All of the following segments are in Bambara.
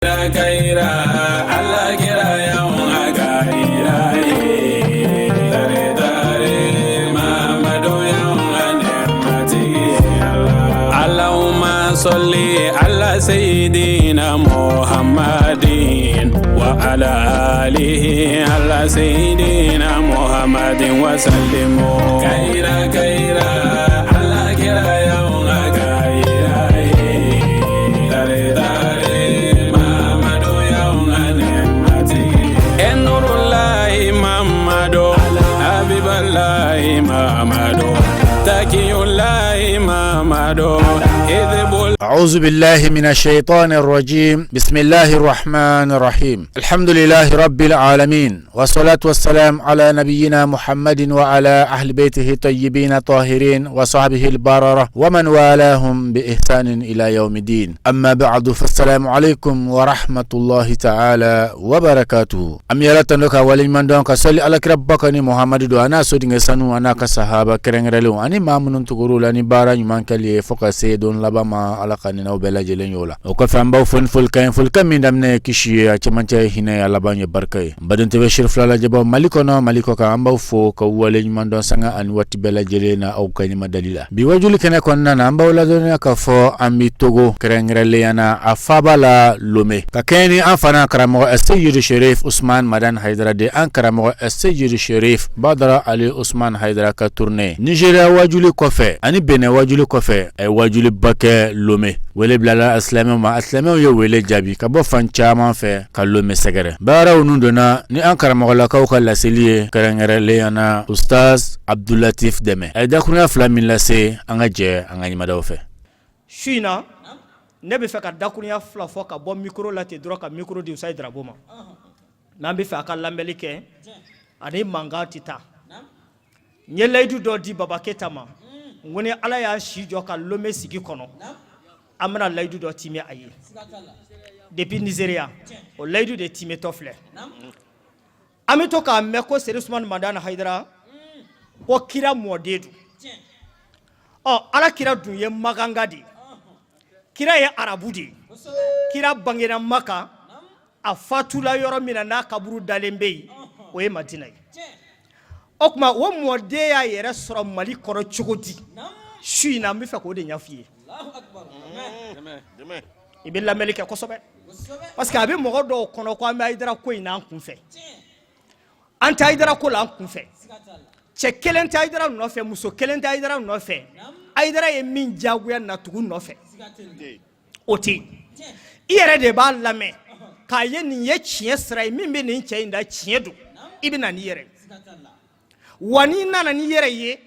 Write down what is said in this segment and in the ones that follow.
Kayira Ala kira y'anw ka kira ye tare tare Mamadu y'anw ka nɛɛmatigi ye Ala. Allahumma salli ala sayyidina Muhammadin wa ala alihi ala sayyidina Muhammadin wa sallimu. Kayira kayira Ala kira y'anw ka kira ye tare tare Mamadu y'anw ka nɛɛmatigi ye. Nurulahi Mamadu Habibalahi Mamadu Takiyulahi Mamadu Hizbul أعوذ بالله من الشيطان الرجيم بسم الله الرحمن الرحيم الحمد لله رب العالمين والصلاة والسلام على نبينا محمد وعلى أهل بيته الطيبين الطاهرين وصحبه البررة ومن والاهم بإحسان إلى يوم الدين أما بعد فالسلام عليكم ورحمة الله تعالى وبركاته An bɛ Ala tanu k'a waleɲuman dɔn ka sali alakiraba kan ni Muhamadu don a n'a sodenkɛ sanu a n'a ka sahaba kɛrɛnkɛrɛnlenw ani maa minnu tugur'u la ni baara ɲuman kɛli ye fo ka se don laban ma Ala ka n'an n'aw bɛɛ lajɛlen y'o la o kɔfɛ an b'aw fo ni folikan ye folikan min daminɛ ye kisi ye a cɛmancɛ ye hinɛ ye a laban ye barika ye n baden TV Seri fila lajɛbaw Mali kɔnɔ Mali kɔkan an b'aw fo ka waleɲuman dɔn sanga ani waati bɛɛ lajɛlen na aw ka ɲɛmadali la bi wajuli kɛnɛ kɔnɔna na an b'aw ladɔnniya k'a fɔ an bɛ Togo kɛrɛnkɛrɛnlenya na a faaba la Lome ka kɛɲɛ ni an fana karamɔgɔ Seyidu Sherif Usman Madani Hayidara de an karamɔgɔ Seyidu Sherif Badara Ali Usman Hayidara ka tournée Nizeriya wajuli kɔfɛ ani Benin wajuli kɔfɛ a ye wajuliba kɛ Lome wele bilala asilamɛw ma asilamɛw ye wele jaabi ka bɔ fan caman fɛ ka Lome sɛgɛrɛ baaraw nun donna ni an karamɔgɔlakaw ka laseli ye kɛrɛnkɛrɛnlenya na Ustaz Abdulatif Dɛmɛ a ye dakurunya fila min lase an ka jɛ an ka ɲɛmadaw fɛ su in na ne bɛ fɛ ka dakurunya fila fɔ ka bɔ micro la ten dɔrɔn ka micro di Usayi Darabo ma n'an bɛ fɛ a ka lamɛnli kɛ ani mankan tɛ taa n ye layidu dɔ di Baba Keyita ma n ko ni Ala y'an si jɔ ka Lome sigi kɔnɔ an bɛna layidu dɔ timɛ a ye depuis Nizeriya o layidu de tiimɛtɔ filɛ an bɛ to k'a mɛn ko Serifu Usumani Madani Hayidara ko kira mɔden don ɔ ala kira dun ye makanka de ye kira ye arabu de ye kira bangena maka a fatula yɔrɔ min na n'a kaburu dalen bɛ yen o ye madina ye o tuma o mɔden y'a yɛrɛ sɔrɔ mali kɔnɔ cogo di su in na n bɛ fɛ k'o de ɲɛf'i ye i bɛ lamɛnli kɛ kosɛbɛ parce que a bɛ mɔgɔ dɔw kɔnɔ ko an bɛ Hayidara ko in n'an kunfɛ an tɛ Hayidara ko la an kunfɛ cɛ kelen tɛ Hayidara nɔfɛ muso kelen tɛ Hayidara nɔfɛ Hayidara ye min jagoya na tugu nɔfɛ o tɛ yen i yɛrɛ de b'a lamɛn k'a ye nin ye tiɲɛ sira ye min bɛ nin cɛ in da tiɲɛ don i bɛ na n'i yɛrɛ ye wa n'i nana n'i yɛrɛ ye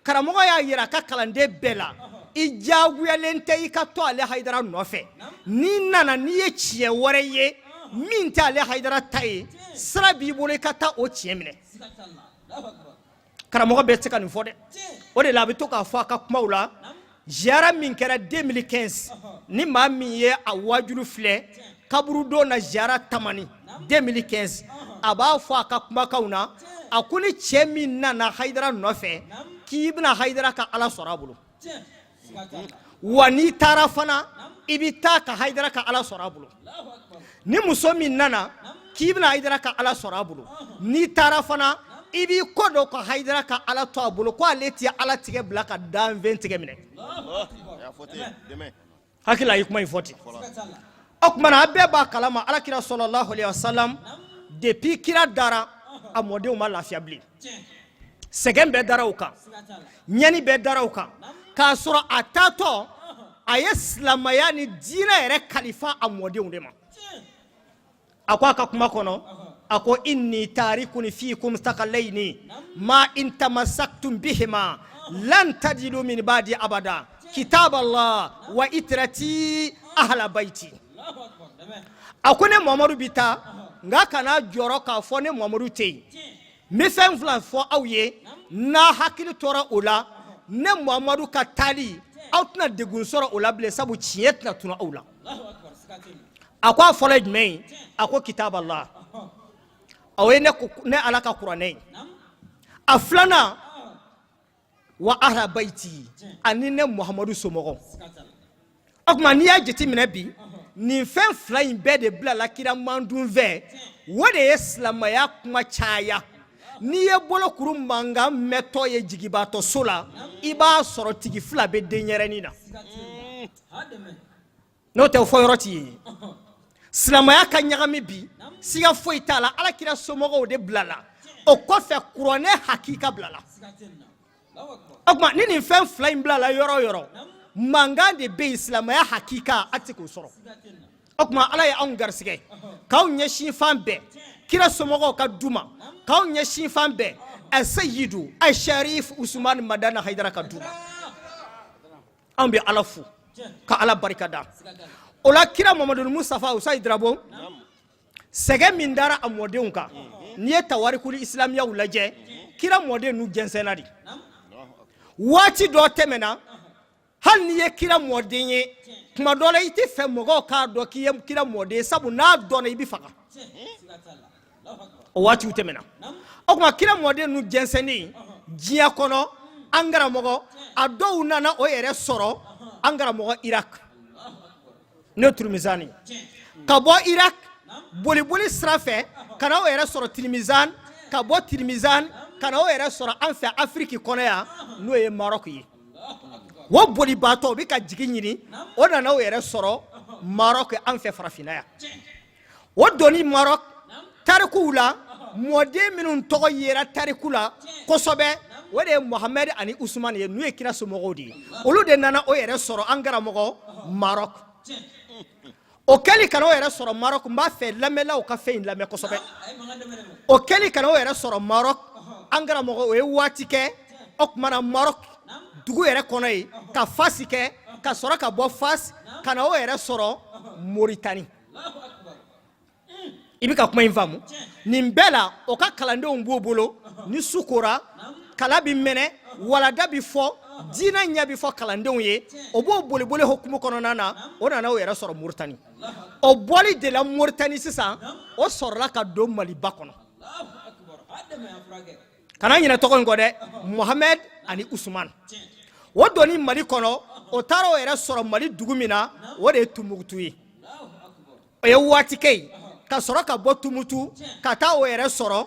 karamɔgɔ y'a yira a ka kalanden bɛɛ la i jagoyalen tɛ i ka to ale Hayidara nɔfɛ n'i nana n'i ye tiɲɛ wɛrɛ ye min tɛ ale Hayidara ta ye sira b'i bolo i ka taa o tiɲɛ minɛ karamɔgɔ bɛɛ tɛ se ka nin fɔ dɛ o de la a bɛ to k'a fɔ a ka kumaw la ziyara min kɛra 2015 ni maa min ye a wajulu filɛ kaburudon na ziyara tamani 2015 a b'a fɔ a ka kumakanw na a ko ni cɛ min nana Hayidara nɔfɛ k'i bɛna Hayidara ka Ala sɔrɔ a bolo wa n'i taara fana i bɛ taa ka Hayidara ka Ala sɔrɔ a bolo ni muso min nana k'i bɛna Hayidara ka Ala sɔrɔ a bolo n'i taara fana i b'i kɔ don ka Hayidara ka Ala to a bolo ko ale tɛ Ala tigɛ bila ka danfɛn tigɛ minɛ hakili a ye kuma in fɔ ten o tuma na a bɛɛ b'a kalama ala kira sallallahu alayhi wa sallam depuis kira dara a mɔdenw ma lafiya bilen sɛgɛn bɛɛ dara u kan ɲani bɛɛ dara u kan k'a sɔrɔ a taatɔ a ye silamɛya ni diinɛ yɛrɛ kalifa a mɔdenw de ma a ko a ka kuma kɔnɔ a ko inni tarikun fikum thaqalaini ma in tamassaktum bihima lan tadilu min ba'di abada kitab Allah wa itrati ahla baiti a ko ne Muhamadu bi taa nka kana jɔrɔ k'a fɔ ne Muhamadu tɛ yen n bɛ fɛn fila fɔ aw ye n'a hakili tora o la ne Muhamadu ka taali aw tɛna degun sɔrɔ o la bilen sabu tiɲɛ tɛna tunu aw la a ko a fɔlɔ ye jumɛn ye a ko kitab Allah o ye ne ala ka kuranɛ ye a filanan wa ahla baiti ani ne muhamadu somɔgɔw o tuma n'i y'a jateminɛ bi Nin fɛn fila in bɛɛ de bilala kira mandun fɛ. O de ye silamɛya kuma caya. N'i ye bolokuru mankan mɛntɔ ye jigibaatɔ so la, i b'a sɔrɔ tigi fila bɛ denyɛrɛnin na. N'o tɛ, o fɔ yɔrɔ ti ye. Silamɛya ka ɲagami bi, siga foyi t'a la, ala kira somɔgɔw de bilala o kɔfɛ, kuranɛ hakika bilala. O tuma ni nin fɛn fila in bilala yɔrɔ o yɔrɔ, mankan de bɛ yen. Silamɛya hakika, a tɛ se k'o sɔrɔ. O tuma ala ye anw garisɛgɛ k'anw ɲɛsin fan bɛɛ kira somɔgɔw ka du ma, k'anw ɲɛsin fan bɛɛ Aseyidu Asharif Usumani Madani Hayidara ka du ma. Anw bɛ ala fo ka ala barika da. O la, kira Mamadu Mustafa Usayi Darabo, sɛgɛn min dara a mɔdenw kan, n'i ye tawarikuli isilamiyaw lajɛ, kira mɔden nu jɛnsɛnna de. Waati dɔ tɛmɛna, hali n'i ye kira mɔden ye, tuma dɔ la i tɛ fɛ mɔgɔw k'a dɔn k'i ye kira mɔden ye, sabu n'a dɔnna, i bɛ faga. O waatiw tɛmɛna. O tuma kira mɔden nu jɛnsɛnni diɲɛ kɔnɔ, an karamɔgɔ, a dɔw nana o yɛrɛ sɔrɔ, an karamɔgɔ, Irak, n'o Tilimizani. Ka bɔ Irak boliboli sira fɛ ka na o yɛrɛ sɔrɔ Tilimizan, ka bɔ Tilimizan ka na o yɛrɛ sɔrɔ an fɛ Afiriki kɔnɔ yan, n'o ye Marɔku ye. O bolibaatɔ, o bɛ ka jigi ɲini, o nana o yɛrɛ sɔrɔ Marɔku, an fɛ farafinna yan. O donni Marɔku, tarikuw la, mɔden minnu tɔgɔ yera tariku la kosɛbɛ, o de ye Mohamɛdi ani Usumani ye, n'u ye kira somɔgɔw de ye. Olu de nana o yɛrɛ sɔrɔ, an karamɔgɔ, Marɔku. O kɛli ka na o yɛrɛ sɔrɔ Marɔku, n b'a fɛ lamɛnlaw ka fɛn in lamɛn kosɛbɛ. O kɛli ka na o yɛrɛ sɔrɔ Marɔku, an karamɔgɔ, o ye waati kɛ. O tuma na Marɔku dugu yɛrɛ kɔnɔ yen, ka Fasi kɛ, ka sɔrɔ ka bɔ Fasi ka na o yɛrɛ sɔrɔ Moritani. I bɛ ka kuma in faamu? Nin bɛɛ la, o ka kalandenw b'o bolo. Ni su kora, kala bɛ mɛnɛ, walada bɛ fɔ, diinɛ ɲɛ bɛ fɔ kalandenw ye. O b'o boliboli hukumu kɔnɔna na, o nana o yɛrɛ sɔrɔ Moritani. O bɔli de la Moritani sisan, o sɔrɔla ka don Maliba kɔnɔ. Kana ɲinɛ tɔgɔ in kɔ dɛ, Mohamɛd ani Usumani. O donni Mali kɔnɔ, o taara o yɛrɛ sɔrɔ Mali dugu min na, o de ye Tumutu ye. O ye waati kɛ yen, ka sɔrɔ ka bɔ Tumutu ka taa o yɛrɛ sɔrɔ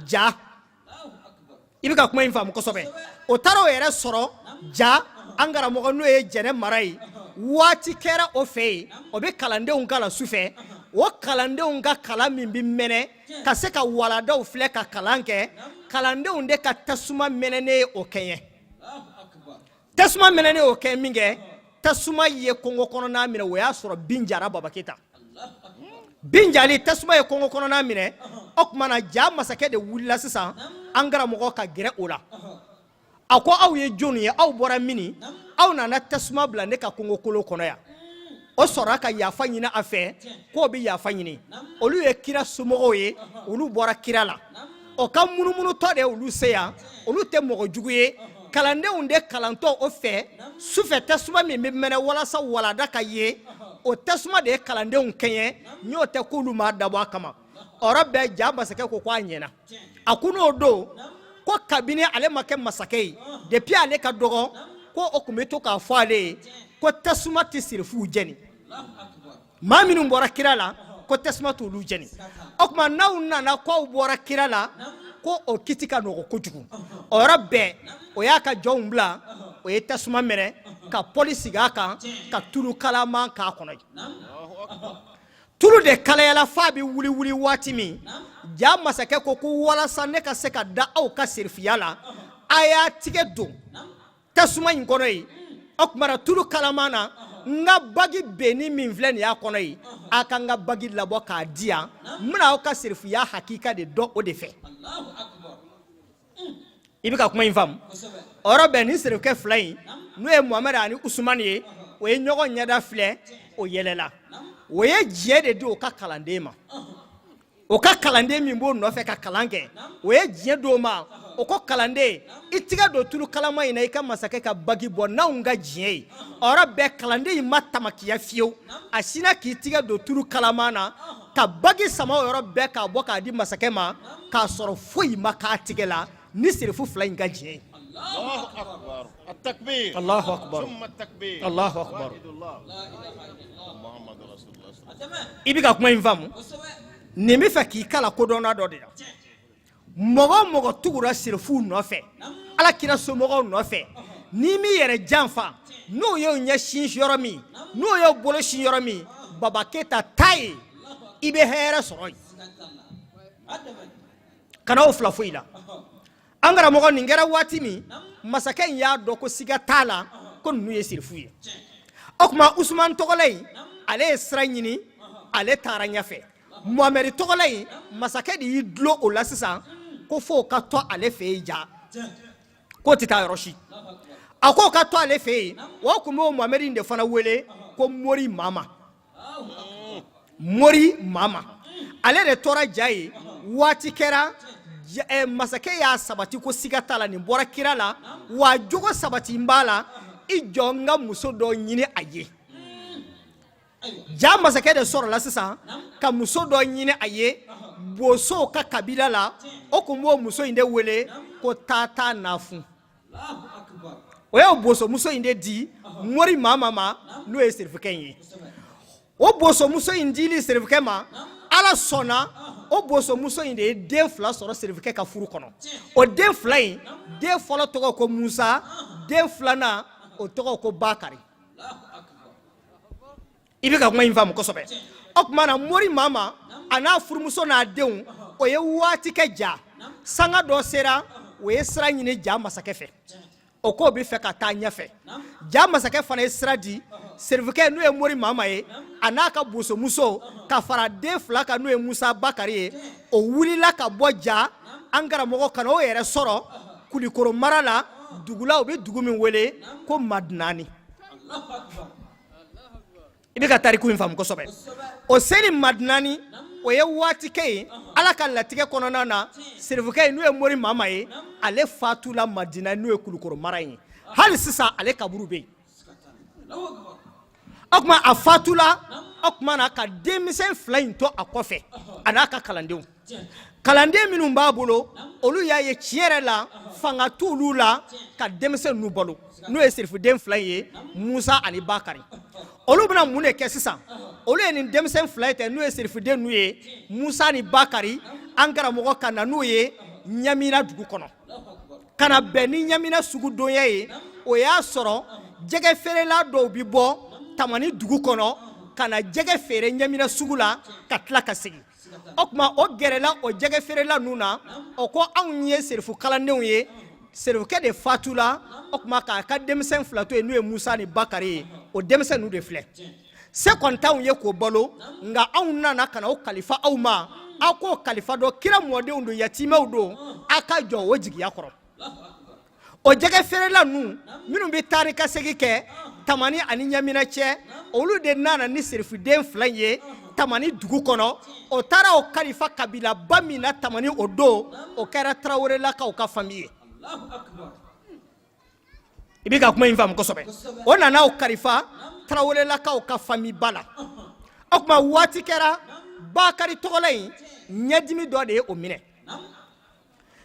Ja. I bɛ ka kuma in faamu kosɛbɛ? O taara o yɛrɛ sɔrɔ Ja, an karamɔgɔ, n'o ye Jɛnɛ mara ye. Waati kɛra o fɛ yen, o bɛ kalandenw kalan su fɛ. O kalandenw ka kalan min bɛ mɛnɛ ka se ka waladaw filɛ ka kalan kɛ, kalandenw de ka tasuma mɛnɛnen ye o kɛɲɛ. Tasuma mɛnɛnen o kɛ min kɛ, tasuma ye kungo kɔnɔna minɛ. O y'a sɔrɔ bin jara, Baba Keyita. Bin jali, tasuma ye kungo kɔnɔna minɛ. O tuma na ja masakɛ de wulila sisan, an karamɔgɔ, ka gɛrɛ o la. A ko: "Aw ye jɔn ye? Aw bɔra min? Aw nana tasuma bila ne ka kungo kolo kɔnɔ yan." O sɔrɔla ka yafa ɲini a fɛ, k'o bɛ yafa ɲini. Olu ye kira somɔgɔw ye, olu bɔra kira la. O ka munumunutɔ de olu se yan, olu tɛ mɔgɔ jugu ye. Kalandenw de kalantɔ o fɛ sufɛ, tasuma min bɛ mɛnɛ walasa walada ka ye, o tasuma de ye kalandenw kɛɲɛ. N'o tɛ, k'olu m'a dabɔ a kama. O yɔrɔ bɛɛ, ja masakɛ ko k'a ɲɛna. A ko n'o don, ko kabini ale ma kɛ masakɛ ye, depuis ale ka dɔgɔ, ko o tun bɛ to k'a fɔ ale ye ko tasuma tɛ sirifuw jɛni. Maa minnu bɔra kira la, ko tasuma t'olu jɛni. O tuma n'aw nana k'aw bɔra kira la, ko o kiti ka nɔgɔ kojugu. O yɔrɔ bɛɛ, o y'a ka jɔnw bila, o ye tasuma minɛ ka pɔli sigi a kan, ka tulu kalaman k'a kɔnɔ. Tulu de kalayala f'a bɛ wuli wuli. Waati min ja masakɛ ko ko walasa ne ka se ka da aw ka serifiya la, a y'a tigɛ don tasuma in kɔnɔ yen. O tuma na tulu kalaman na, n ka bagi benni min filɛ nin y'a kɔnɔ yen, a ka n ka bagi labɔ k'a di yan. N bɛna aw ka serifiya hakika de dɔn o de fɛ. I bɛ ka kuma in faamu? O yɔrɔ bɛɛ, nin serifukɛ fila in, n'o ye Mohamɛdi ani Usumani ye, o ye ɲɔgɔn ɲɛda filɛ, o yɛlɛla. O ye diɲɛ de di o ka kalanden ma. O ka kalanden min b'o nɔfɛ ka kalan kɛ, o ye diɲɛ d'o ma. O ko: "Kalanden, i tigɛ don tulu kalama in na, i ka masakɛ ka bagi bɔ n'anw ka diɲɛ ye." O yɔrɔ bɛɛ, kalanden in ma tamakiya fiyewu, a sinna k'i tigɛ don tulu kalama na ka bagi sama o yɔrɔ bɛɛ k'a bɔ k'a di masakɛ ma, k'a sɔrɔ foyi ma k'a tigɛ la ni serifu fila in ka diɲɛ ye. Allahu akbar, Allahu akbar. I bɛ ka kuma in faamu? Nin bɛ fɛ k'i kalan kodɔnna dɔ de la. Mɔgɔ o mɔgɔ tugura sirifuw nɔfɛ, Ala kira somɔgɔw nɔfɛ, n'i m'i yɛrɛ janfa, n'o y'o ɲɛsin yɔrɔ min, n'o y'o bolo sin yɔrɔ min, Baba Keyita ta ye, i bɛ hɛrɛ sɔrɔ yen. Kana o fila foyi la. An karamɔgɔ, nin kɛra waati min, masakɛ in y'a dɔn ko siga t'a la ko ninnu ye sirifu ye. O tuma Usumani tɔgɔla in, ale ye sira ɲini, ale taara ɲɛfɛ. Muhamɛdi tɔgɔla in, masakɛ de y'i dulon o la sisan ko f'o ka to ale fɛ yen, ja k'o tɛ taa yɔrɔ si. A k'o ka to ale fɛ yen. O tun b'o Muhamɛdi in de fana wele ko Mori Mama. Mori Mama, ale de tora ja yen. Waati kɛra, masakɛ y'a sabati ko siga t'a la, nin bɔra kira la, wa jogo sabati b'a la. I jɔ n ka muso dɔ ɲini a ye. Ja masakɛ de sɔrɔla sisan ka muso dɔ ɲini a ye bosow ka kabila la. O tun b'o muso in de wele ko Tata Nafun. O y'o bosomuso in de di Mori Mama ma, n'o ye sirifukɛ in ye. O bosomuso in dili sirifukɛ ma, Ala sɔnna, o bosomuso in de ye den fila sɔrɔ sirifukɛ ka furu kɔnɔ. O den fila in, den fɔlɔ tɔgɔ ko Musa, den filanan o tɔgɔ ko Bakari. I bɛ ka kuma in faamu kosɛbɛ? O tuma na Mori Mama, a n'a furumuso n'a denw, o ye waati kɛ ja. Sanga dɔ sera, o ye sira ɲini ja masakɛ fɛ, o k'o bɛ fɛ ka taa ɲɛfɛ. Ja masakɛ fana ye sira di serifukɛ, n'o ye Mori Mama ye, a n'a ka bosomuso ka fara den fila kan, n'o ye Musa Bakari ye. O wulila ka bɔ ja, an karamɔgɔ, ka na o yɛrɛ sɔrɔ Kulikoro mara la, dugu la u bɛ dugu min wele ko Madinani. I bɛ ka tariku in faamu kosɛbɛ? O seli Madinani, o ye waati kɛ yen. Ala ka latigɛ kɔnɔna na, serifukɛ in, n'o ye Mori Mama ye, ale fatula Madinani, n'o ye Kulukoro mara ye. Hali sisan ale kaburu bɛ yen. O tuma a fatula, o tuma na ka denmisɛn fila in to a kɔfɛ, a n'a ka kalandenw. Kalanden minnu b'a bolo, olu y'a ye tiɲɛ yɛrɛ la fanga t'olu la ka denmisɛn ninnu balo, n'o ye sirifuden fila ye, Musa ani Bakari. Olu bɛna mun de kɛ sisan? Olu ye nin denmisɛn fila ye tɛ, n'o ye sirifuden ninnu ye, Musa ni Bakari, an karamɔgɔ, ka na n'o ye Ɲamina dugu kɔnɔ, ka na bɛn ni Ɲamina sugudonya ye. O y'a sɔrɔ jɛgɛ feerela dɔw bɛ bɔ Tamani dugu kɔnɔ ka na jɛgɛ feere Ɲamina sugu la, ka tila ka segin. O tuma o gɛrɛla o jɛgɛ feerela ninnu na, o ko anw ye serifu kalandenw ye, serifukɛ de fatula, o tuma k'a ka denmisɛn fila to yen, n'o ye Musa ni Bakari ye. O denmisɛn ninnu de filɛ, se kɔni t'anw ye k'o balo, nka anw nana ka na o kalifa aw ma, aw k'o kalifa dɔn kira mɔdenw don, yatimɛw don, aw ka jɔ o jigiya kɔrɔ. O jɛgɛ feerela ninnu minnu bɛ taa ni ka segin kɛ Tamani ani Ɲamina cɛ, olu de nana ni serifuden fila in ye Tamani dugu kɔnɔ. O taara o kalifa kabilaba min na Tamani o don, o kɛra Tarawelelakaw ka famille ye. I bɛ ka kuma in faamu kosɛbɛ? O nana o kalifa Tarawelelakaw ka famille ba la. O tuma waati kɛra, Bakari tɔgɔla in, ɲɛdimi dɔ de ye o minɛ.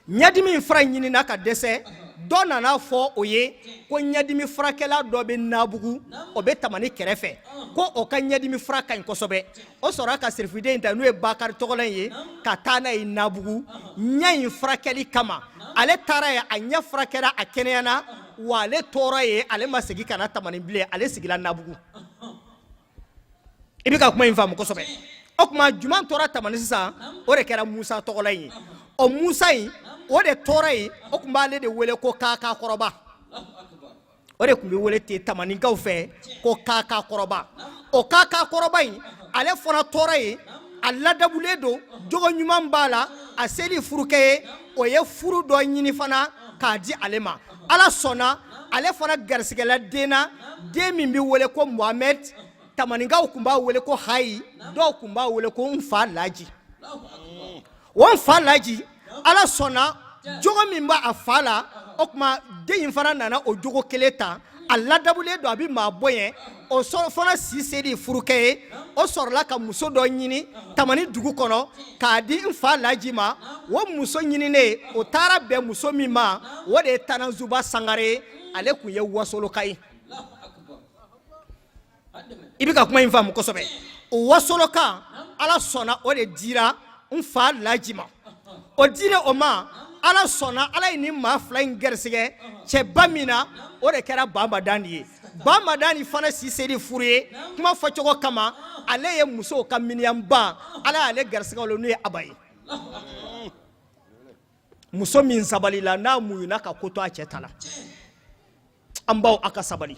Ɲɛdimi in fura ɲinina ka dɛsɛ. Dɔ nana fɔ o ye ko ɲɛdimi furakɛla dɔ bɛ Nabugu, o bɛ Tamani kɛrɛfɛ, ko o ka ɲɛdimi fura ka ɲi kosɛbɛ. O sɔrɔla ka serifuden in ta, n'o ye Bakari tɔgɔla in ye, ka taa n'a ye Nabugu ɲɛ in furakɛli kama. Ale taara yen, a ɲɛ furakɛra, a kɛnɛyana, wa ale tora yen, ale ma segin ka na Tamani bilen, ale sigila Nabugu. I bɛ ka kuma in faamu kosɛbɛ? O tuma jumɛn tora Tamani sisan? O de kɛra Musa tɔgɔla in ye. O Musa in, o de tora yen. O tun b'ale de wele ko Kaka kɔrɔba. O de tun bɛ wele ten Tamanikaw fɛ ko Kaka kɔrɔba. O Kaka kɔrɔba in, ale fana tora yen. A ladabulen don, jogo ɲuman b'a la, a seli furukɛ ye, o ye furu dɔ ɲini fana k'a di ale ma. Ala sɔnna, ale fana garisigɛla den na, den min bɛ wele ko Mohamɛd. Tamanikaw tun b'a wele ko Hayi, dɔw tun b'a wele ko n fa Laji. O n fa Laji, Ala sɔnna, jogo min b'a a fa la, o tuma den in fana nana o jogo kelen ta. A ladabulen don, a bɛ maa bonya. O fana si seli furukɛ ye, o sɔrɔla ka muso dɔ ɲini Tamani dugu kɔnɔ k'a di n fa Laji ma. O muso ɲininen, o taara bɛn muso min ma, o de ye Tananzuba Sangare ye. Ale tun ye Wasoloka ye. I bɛ ka kuma in faamu kosɛbɛ? O wasolokan, Ala sɔnna, o de dira n fa Laji ma. O dira o ma, Ala sɔnna, Ala ye nin maa fila in gɛrɛsɛgɛ cɛba min na, o de kɛra Ba Madani ye. Ba Madani fana si seri furu ye, kuma fɔcogo kama, ale ye musow ka miniyanba. Ala y'ale gɛrɛsɛgɛ o la, n'o ye Aba ye. Muso min sabalila, n'a muɲuna ka ko to a cɛ ta la, an baw, a ka sabali.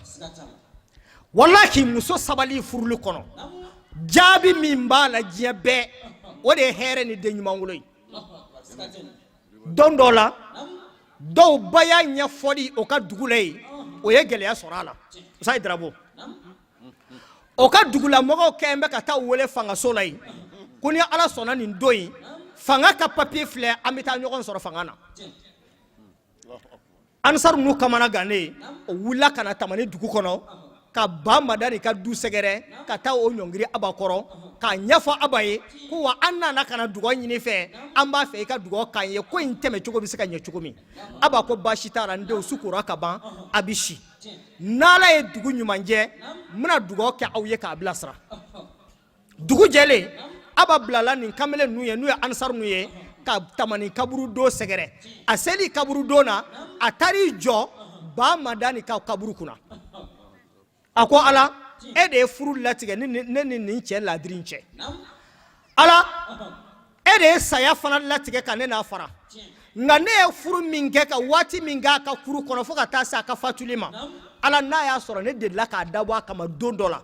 Walahi, muso sabali furuli kɔnɔ, jaabi min b'a la diɲɛ bɛɛ, o de ye hɛrɛ ni den ɲuman wolo ye. Don dɔ la, dɔw ba y'a ɲɛfɔli o ka dugu la yen, o ye gɛlɛya sɔrɔ a la. Sayi Darabo, o ka dugulamɔgɔw kɛn bɛ ka taa wele fangaso la yen ko ni Ala sɔnna, nin don in, fanga ka papiye filɛ, an bɛ taa ɲɔgɔn sɔrɔ fanga na. Ansar ninnu kamana gannen, o wulila ka na Tamani dugu kɔnɔ ka Ba Madani ka du sɛgɛrɛ, ka taa o ɲɔngiri Aba kɔrɔ k'a ɲɛfɔ Aba ye ko wa, an nana ka na dugawu ɲini fɛ, an b'a fɛ i ka dugawu k'an ye, ko in tɛmɛ cogo bɛ se ka ɲɛ cogo min. Aba ko baasi t'a la, n denw, su kora ka ban, a bɛ si. N'Ala ye dugu ɲuman jɛ, n bɛna dugawu kɛ aw ye k'a bilasira. Dugu jɛlen, Aba bilala nin kamalen ninnu ye, n'u ye Ansar ninnu ye, ka Tamani kaburudon sɛgɛrɛ. A seli kaburudon na, a taar'i jɔ Ba Madani ka kaburu kunna. A ko: Ala, e de ye furu latigɛ ne ni nin cɛ ladiri cɛ. Ala, e de ye saya fana latigɛ ka ne n'a fara. Nka ne ye furu min kɛ, ka waati min kɛ a ka furu kɔnɔ fo ka taa se a ka fatuli ma, Ala, n'a y'a sɔrɔ ne delila k'a dabɔ a kama don dɔ la,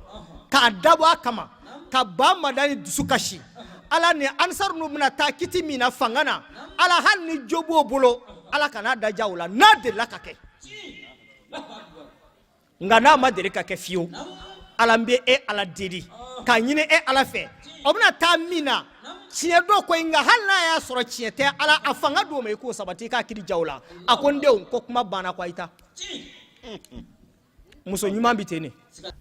k'a dabɔ a kama ka Ba Madani dusu kasi, Ala, ni Ansar ninnu bɛna taa kiti min na fanga na, Ala, hali ni jo b'o bolo, Ala kan'a da o la, n'a delila ka kɛ. Nka n'a ma deli ka kɛ fiyewu, Ala, n bɛ e Ala deli k'a ɲini e Ala fɛ, o bɛna taa min na, tiɲɛ dɔ ko, nka hali n'a y'a sɔrɔ tiɲɛ tɛ, Ala, a fanga d'o ma, i k'o sabati, i k'a kiri ja la. A ko: n denw, ko kuma banna, ko a ye taa. Muso ɲuman bɛ ten.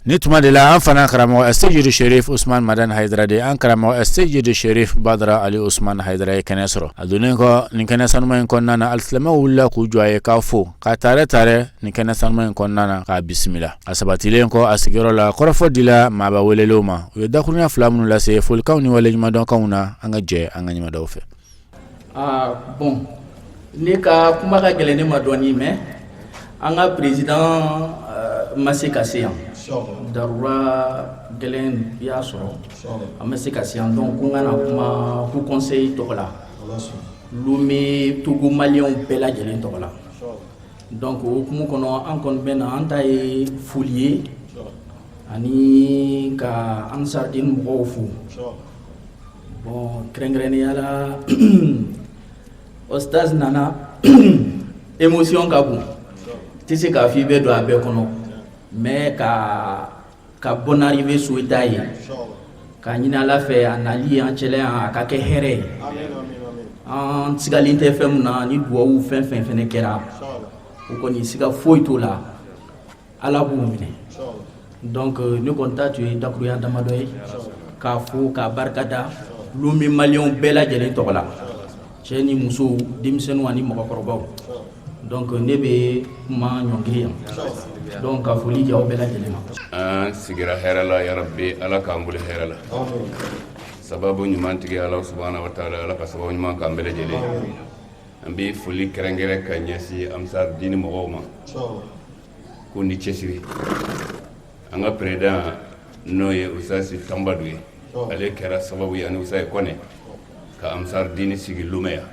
Ni tuma de la, an fana karamɔgɔ Seyidu Sherif Usman Madani Hayidara de, an karamɔgɔ Seyidu Sherif Badara Ali Usman Hayidara ye kɛnɛ sɔrɔ. A donnen kɔ nin kɛnɛ sanuma in kɔnɔna na, alisilamɛw wulila k'u jɔ a ye, k'a fo, ka taarɛ taarɛ nin kɛnɛ sanuma in kɔnɔna na, k'a bisimila. A sabatilen kɔ a sigiyɔrɔ la, kɔrɔfɔ dila maaba welelenw ma. U ye dakurunya fila minnu lase folikanw ni waleɲumandɔnkanw na, an ka jɛ an ka ɲɛmadaw fɛ. Ah bon, ne ka kuma ka gɛlɛn ne ma dɔɔni, mais an ka président ma se ka se yan, darura gɛlɛn y'a sɔrɔ, an ma se ka se yan. Donc ko n ka na kuma haut conseil tɔgɔ la, Lomé Togo maliyɛnw bɛɛ lajɛlen tɔgɔ la. Donc o hukumu kɔnɔ, an kɔni bɛ na, an ta ye foli ye ani ka Ansardine mɔgɔw fo. Bon, kɛrɛnkɛrɛnnenya la, Ostaz nana, émotion ka bon, tɛ se k'a fɔ i bɛ don a bɛɛ kɔnɔ, mais ka bonne arrivée souhaiter a ye, k'a ɲini Ala fɛ, a nali an cɛla yan, a ka kɛ hɛrɛ ye. An sigalen tɛ fɛn min na, ni duwawu fɛn fɛn fɛnɛ kɛra, o kɔni siga foyi t'o la, Ala b'u minɛ. Donc ne kɔni ta tun ye dakurunya damadɔ ye k'a fo, k'a barika da Lomé maliyɛnw bɛɛ lajɛlen tɔgɔ la, cɛ ni musow, denmisɛnninw ani mɔgɔkɔrɔbaw. Donc ne bɛ kuma ɲɔngiri yan, donc ka foli di aw bɛɛ lajɛlen ma. An sigira hɛrɛ la. Yarabi, Ala k'an bolo hɛrɛ la. Sababu ɲuman tigi, Ala subahana wa taala, Ala ka sababu ɲuman k'an bɛɛ lajɛlen. An bɛ foli kɛrɛnkɛrɛn ka ɲɛsin Ansar Dini mɔgɔw ma ko ni cɛsiri. An ka président, n'o ye Usasi Tanbadu ye, ale kɛra sababu ye ani Usayi Kɔnɛ ka Ansar Dini sigi Lomé yan.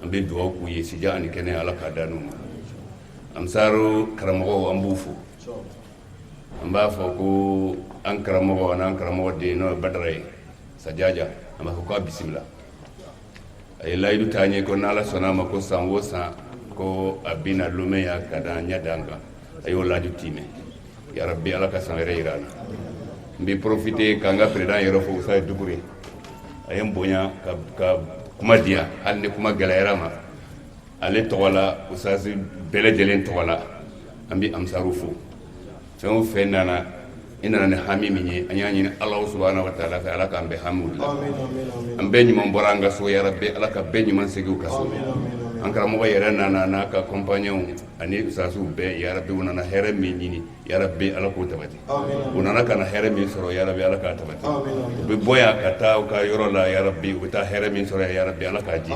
An bɛ dugawu k'u ye, sija ani kɛnɛ, Ala k'a da n'u ma. Ansaru karamɔgɔw, an b'u fo. An b'a fɔ ko an karamɔgɔ an'an karamɔgɔ den, n'o ye Badara ye Sajaja, an b'a fɔ k'a bisimila. A ye layidu ta an ye ko n'Ala sɔnna a ma, ko san o san ko a bɛna Lomé yan ka da ɲɛ d'an kan. A y'o layidu timɛ. Yarabi, Ala ka san wɛrɛ yira an na. N bɛ profiter k'an ka président yɛrɛ fo, Usayi Dukure. A ye n bonya ka kuma di yan, hali ni kuma gɛlɛyara ma. Ale tɔgɔ la, Usasi bɛɛ lajɛlen tɔgɔ la, an bɛ Ansaru fo. Fɛn o fɛn nana, i nana ni hami min ye, an y'a ɲini Ala subahana wa taala fɛ, Ala k'an bɛɛ hamiw dilan. An bɛɛ ɲuman bɔra an ka so. Yarabi, Ala ka bɛɛ ɲuman segin u ka so. An karamɔgɔ yɛrɛ nana n'a ka compagnon ani usasiw bɛɛ, yarabi, u nana hɛrɛ min ɲini, yarabi, Ala k'o tabati. U nana ka na hɛrɛ min sɔrɔ, yarabi, Ala k'a tabati. U bɛ bɔ yan ka taa u ka yɔrɔ la, yarabi, u bɛ taa hɛrɛ min sɔrɔ yan, yarabi, Ala k'a jidi,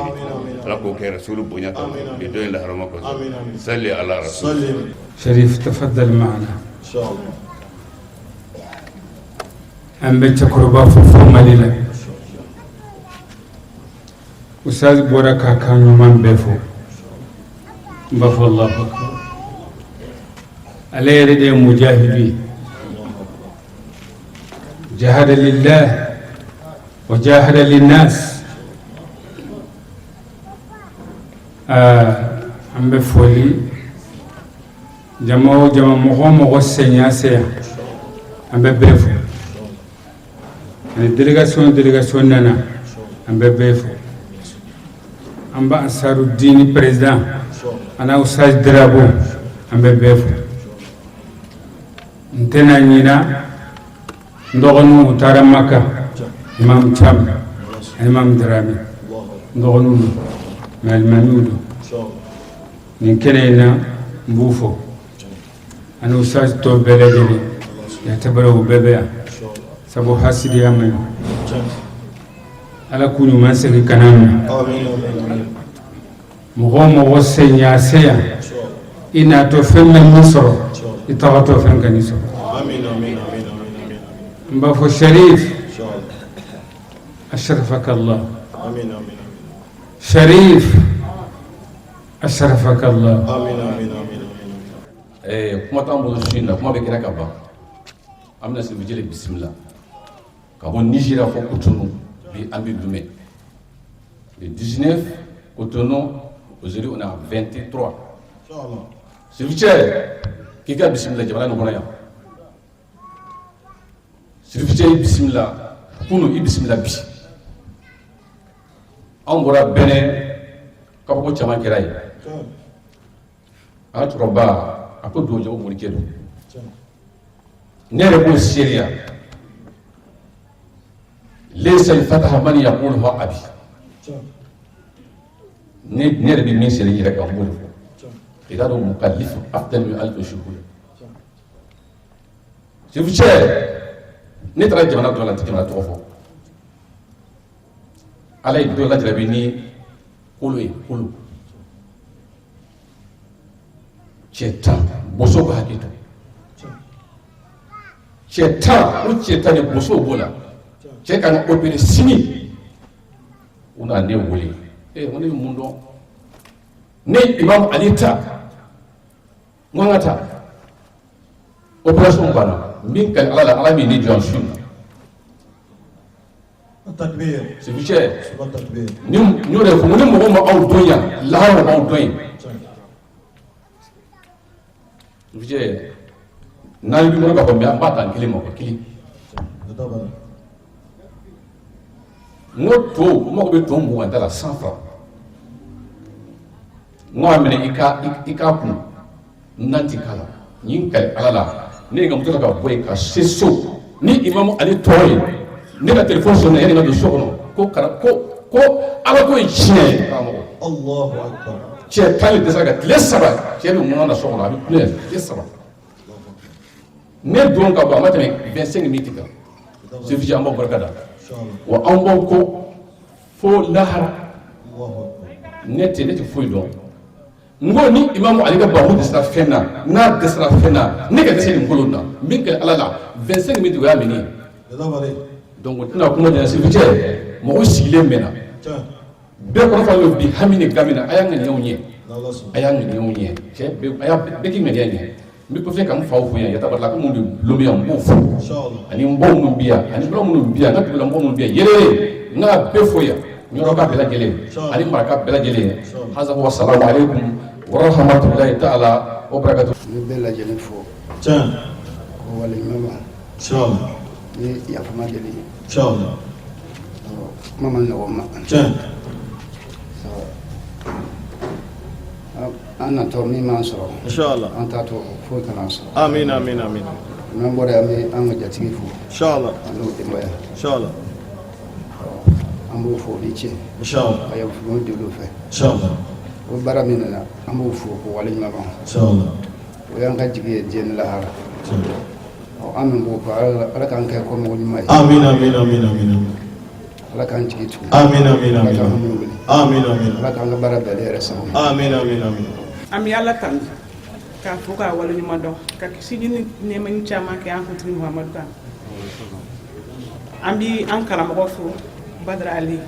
Ala k'o kɛ rasulu bonya kama bi don in laharama kosɔn. Sali ala rasul. Sharif, tafaddal maana. An bɛ cɛkɔrɔba fo fo Mali la. Ustaz bɔra k'a kan ɲuman bɛɛ fɔ. N b'a fɔ Allahu akbar. Ale yɛrɛ de ye mujahidu ye. Jahada lillah wa jahada linnas. An bɛ foli jama o jama, mɔgɔ o mɔgɔ senya se yan, an bɛ bɛɛ fo. Ani délégation délégation nana, an bɛ bɛɛ fo. An bɛ Ansaru Dini président ani Ustaz Drabo, an bɛ bɛɛ fo. N tɛna ɲina n dɔgɔninw, u taara Maka, Imam Cham ani Imam Darame, n dɔgɔninw don mais alimamiw don. Nin kɛnɛ in na, n b'u fo ani Ustaz tɔ bɛɛ lajɛlen. Yatabara, u bɛɛ bɛ yan sabu hasidiya man ɲi. Ala k'u ɲuman segin ka na ma. Mɔgɔ o mɔgɔ senya se yan, i natɔ fɛn bɛ min sɔrɔ, i tagatɔ fɛn ka nin sɔrɔ. N b'a fɔ Sharif, ashrafaka Allah. Sharif, ashrafaka Allah. Kuma t'an bolo su in na, kuma bɛ kɛra ka ban. An bɛna Sirifu Jele bisimila ka bɔ Nizeriya fɔ Cotonou. Bi an bɛ Lomé le 19 Cotonou, aujourd'hui on est à 23. Sirifu cɛ, k'i ka bisimila jamana nin kɔnɔ yan. Sirifu cɛ, i bisimila kunu, i bisimila bi. Anw bɔra Bɛnɛ, kabako caman kɛra yen. An ka cɛkɔrɔba a ko dugawu jago morikɛ don, ne yɛrɛ b'o seereya. Laysa al-fataha man yaquluha abi. Ne yɛrɛ bɛ min seere n yɛrɛ kan, n b'o de fɔ. I k'a dɔn, mukallif afdal min alfi shuhur. Sirifu cɛ, ne taara jamana dɔ la, n tɛ jamana tɔgɔ fɔ. Ala ye dɔ lajarabi ni kolo ye, kolo cɛ 10, boso ka hakɛ to, cɛ 10, o cɛ 10 de, bosow b'o la. Cɛ kan ka opérer sini, u nana ne wele. Ee, ko ne bɛ mun dɔn? Ne Imam Ali ta, n ko an ka taa. Opération banna. Min ka ala la, Ala min ne jɔ su in na. Sirifu cɛ, ni n y'o de fɔ, n ko ni mɔgɔ ma aw dɔn yan, lahara b'aw dɔn yen. Sirifu cɛ, n'an b'i kɔnɔ k'a fɔ, mɛ an b'a ta n kelen ma, kelen. N ko to, n mago bɛ to 20 da la, 100 francs. N ko a minɛ, i ka kun nan ti k'a la. N kali Ala la, ne ye n ka moto ta ka bɔ yen ka se so ni Imamu Ali tɔgɔ ye. Ne ka telefɔni sɔnna yanni n ka don so kɔnɔ, ko kara ko Ala ko ye tiɲɛ ye. Karamɔgɔ, cɛ 10 de dɛsɛra ka tile 3, cɛ bɛ ŋɔnɔ na so kɔnɔ, a bɛ kulonkɛ tile 3. Ne don ka bɔ, a ma tɛmɛ 25 minutes kan. Sirifu, an b'aw barika da wa, an b'aw kɔ fo lahara. Ne tɛ foyi dɔn. N ko ni Imamu Ali ka babu dɛsɛra fɛn na, n'a dɛsɛra fɛn na, ne ka dɛsɛ nin kolo na, min kɛ Ala la, 25 minutes, o y'a minɛ. Donc n tɛna kuma janya. Sirifu cɛ, mɔgɔw sigilen mɛnna, bɛɛ kɔnɔ falen bi hami ni gami na. A y'a ŋaniyaw ɲɛ, a y'a ŋaniyaw ɲɛ. Cɛ bɛɛ, a y'a bɛɛ k'i ŋaniya ɲɛ. N bɛ profiter ka n faw fo yan, Yatabarala ko minnu bɛ Lomé yan, n b'o fo, ani n baw minnu bɛ yan, ani balimaw minnu bɛ yan, n ka dugulamɔgɔ minnu bɛ yan, yɛrɛ n k'a bɛɛ fo yan, Ɲɔrɔka bɛɛ lajɛlen ani Maraka bɛɛ lajɛlen. Haza wa salamu aleykum wa rahmatulahi taala wa barakatu. N bɛ bɛɛ lajɛlen fo ko waleɲuman ma ni yafama deli. Kuma ma nɔgɔ ma. An natɔ min m'an sɔrɔ, an t'a to foyi kana an sɔrɔ. Amin, amin, amin. N'an bɔra yan, an bɛ an ka jatigi fo an n'o denbaya. An b'o fo, o ni ce. Ka yafa deli o fɛ. O baara min nana, an b'o fo k'o waleɲuman dɔn. O y'an ka jigi ye diɲɛ ni lahara. Ɔ, an min b'o kɔ, Ala k'an kɛ kɔmɔgɔ ɲuman ye. Amin, amin, amin, amin, amin. Ala k'an jigi tugu. Amin, amin, Ala amin. k'an hami wuli. Amin, amin. Ala k'an ka baara bɛɛ yɛrɛ sago ye. Amin, amin, amin. An bɛ Ala tanu k'a fo k'a waleɲuman dɔn, ka kisi ni nɛɛma ni caman kɛ an kuntigi Muhamadu kan. An bɛ an karamɔgɔ fo, Badara Ali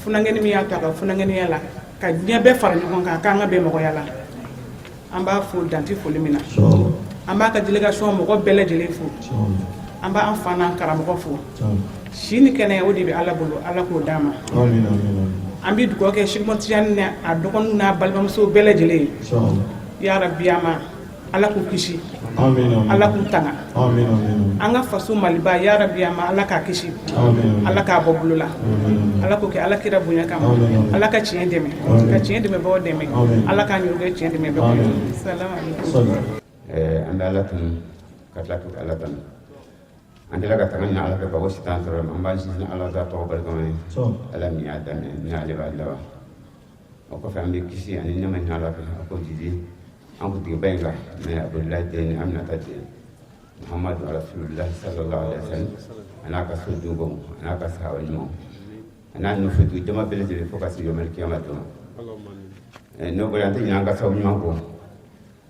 funankɛni min y'a ta ka funankɛniya la ka diɲɛ bɛɛ fara ɲɔgɔn kan k'an ka bɛn mɔgɔya la. An b'a fo danti foli min na. An b'a ka délégation mɔgɔ bɛɛ lajɛlen fo. An b'an fa n'an karamɔgɔ fo. Si ni kɛnɛya, o de bɛ Ala bolo, Ala k'o d'an ma. Amin, amin, amin. An bɛ dugawu kɛ Sɛki Tijani n'a dɔgɔninw n'a balimamusow bɛɛ lajɛlen ye. Ya rabi, ma Ala k'u kisi. Amin, amin. Ala k'u tanga. Amin, amin. An ka faso Maliba, ya rabi, ma Ala k'a kisi. Amin. Ala k'a bɔ bolo la. Amin. Ala k'o kɛ Ala kira bonya kama. Amin, amin. Ala ka tiɲɛ dɛmɛ. Amin. Ka tiɲɛ dɛmɛbagaw dɛmɛ. Amin. Ala k'an yɛrɛ kɛ tiɲɛ dɛmɛbagaw ye. Amin. Salamu alaikum. Salam. An bɛ Ala tanu ka tila ka Ala tanu. An tila ka tanga ɲini Ala fɛ ka bɔ sitan tɔɔrɔ ma. An b'an sinsin Ala ta tɔgɔ barikama ye, Ala min y'a daminɛ ni ale b'a laban. O kɔfɛ, an bɛ kisi ani nɛɛma ɲini Ala fɛ a k'o jidi an kuntigiba in kan, n'o ye Abudulayi den ni Aminata den, Muhamadu Rasululahi sallallahu alaihi wasallam, a n'a ka so dunkew, a n'a ka sahaba ɲumanw, a n'a nɔfɛ jama bɛɛ lajɛlen fo ka se yɔmɛli kiyama don ma. N'o bɔra, an tɛ ɲinɛ an ka sababu ɲuman kɔ,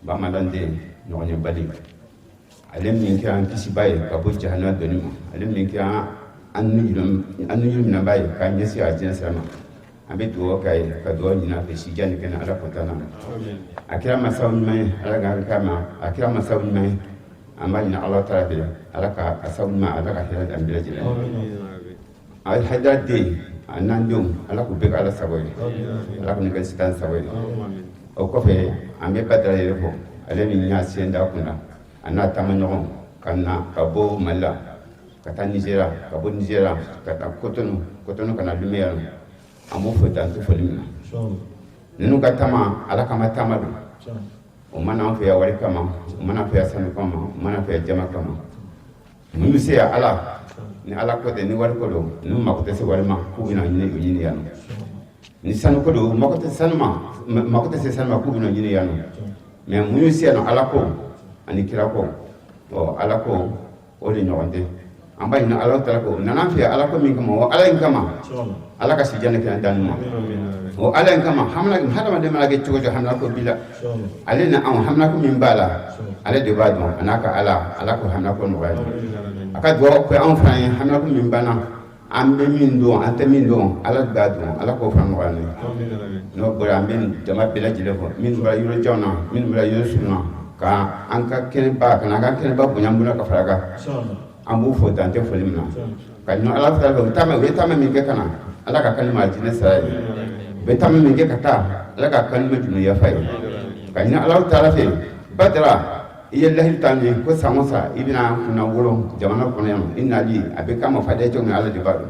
bamanan den ɲɔgɔnyebali, ale min kɛra an kisiba ye ka bɔ jahanama doni ma, ale min kɛra an nujuru minɛba ye k'an ɲɛsin a diɲɛ sira ma. An bɛ dugawu k'a ye, ka dugawu ɲini a fɛ, si jan ni kɛnɛ, Ala kɔntan na. A kɛra masaw ɲuman ye, Ala k'a k'a ma. A kɛra masaw ɲuman ye, an b'a ɲini Ala taala fɛ, Ala ka a sababu ɲuman, Ala ka hɛrɛ d'an bɛɛ lajɛlen. Alihadara den a n'an denw, Ala k'u bɛɛ kɛ Ala sago ye, Ala k'u kɛ sitan sago ye. O kɔfɛ, an bɛ Badara yɛrɛ fɔ, ale min y'a sen da kun na, a n'a taamaɲɔgɔn ka na ka bɔ Mali la ka taa Nizeriya, ka bɔ Nizeriya ka taa Kotonu, Kotonu ka na Lome yan. An b'o fo dan tɛ foli min na. Ninnu ka taama, Ala kama taama don. O ma n'an fɛ yan wari kama, o ma n'an fɛ yan sanu kama, o ma n'an fɛ yan jama kama. Mun bɛ se yan? Ala ni Ala ko tɛ, ni wari ko don, ninnu mako tɛ se wari ma k'u bɛna ɲini o ɲini yan nɔ. Ni sanu ko don, mako tɛ sanu ma, mako tɛ se sanu ma k'u bɛna ɲini yan nɔ. Mais mun y'u se yan nɔ? Ala ko ani kira ko. Ɔ, Ala ko o de ɲɔgɔn tɛ. An b'a ɲini Ala taala ko nana an fɛ yan Ala ko min kama, o Ala in kama, Ala ka si jan ni kɛnɛ d'an ma. O Ala in kama, hamina hadamaden mana kɛ cogo o cogo, hamina ko b'i la. Ale ni anw, hamina ko min b'a la, ale de b'a dɔn, a n'a ka Ala. Ala ko hamina ko nɔgɔya ye. A ka dugawu kɛ anw fana ye. Hamina ko min banna, an bɛ min dɔn, an tɛ min dɔn, Ala de b'a dɔn. Ala k'o fana nɔgɔya ne ye. N'o bɔra, an bɛ jama bɛɛ lajɛlen fɔ, minnu bɔra yɔrɔ janw na, minnu bɔra yɔrɔ surun na, ka an ka kɛnɛba, ka na an ka kɛnɛba bonya an bolo ka fara kan. An b'u fo dan tɛ foli min na, ka ɲɔ Ala fɛ. U taama, u ye taama min kɛ ka na, Ala ka kan ma jinɛ sara ye. U bɛ taama min kɛ ka taa, Ala ka kan ma junu yafa ye, ka ɲini Ala taala fɛ. Badara, i ye lahidu ta min ko san o san i bɛna an kunna wolo jamana kɔnɔ yan, i nali a bɛ k'a ma fadenya cogo min, Ala de b'a dɔn.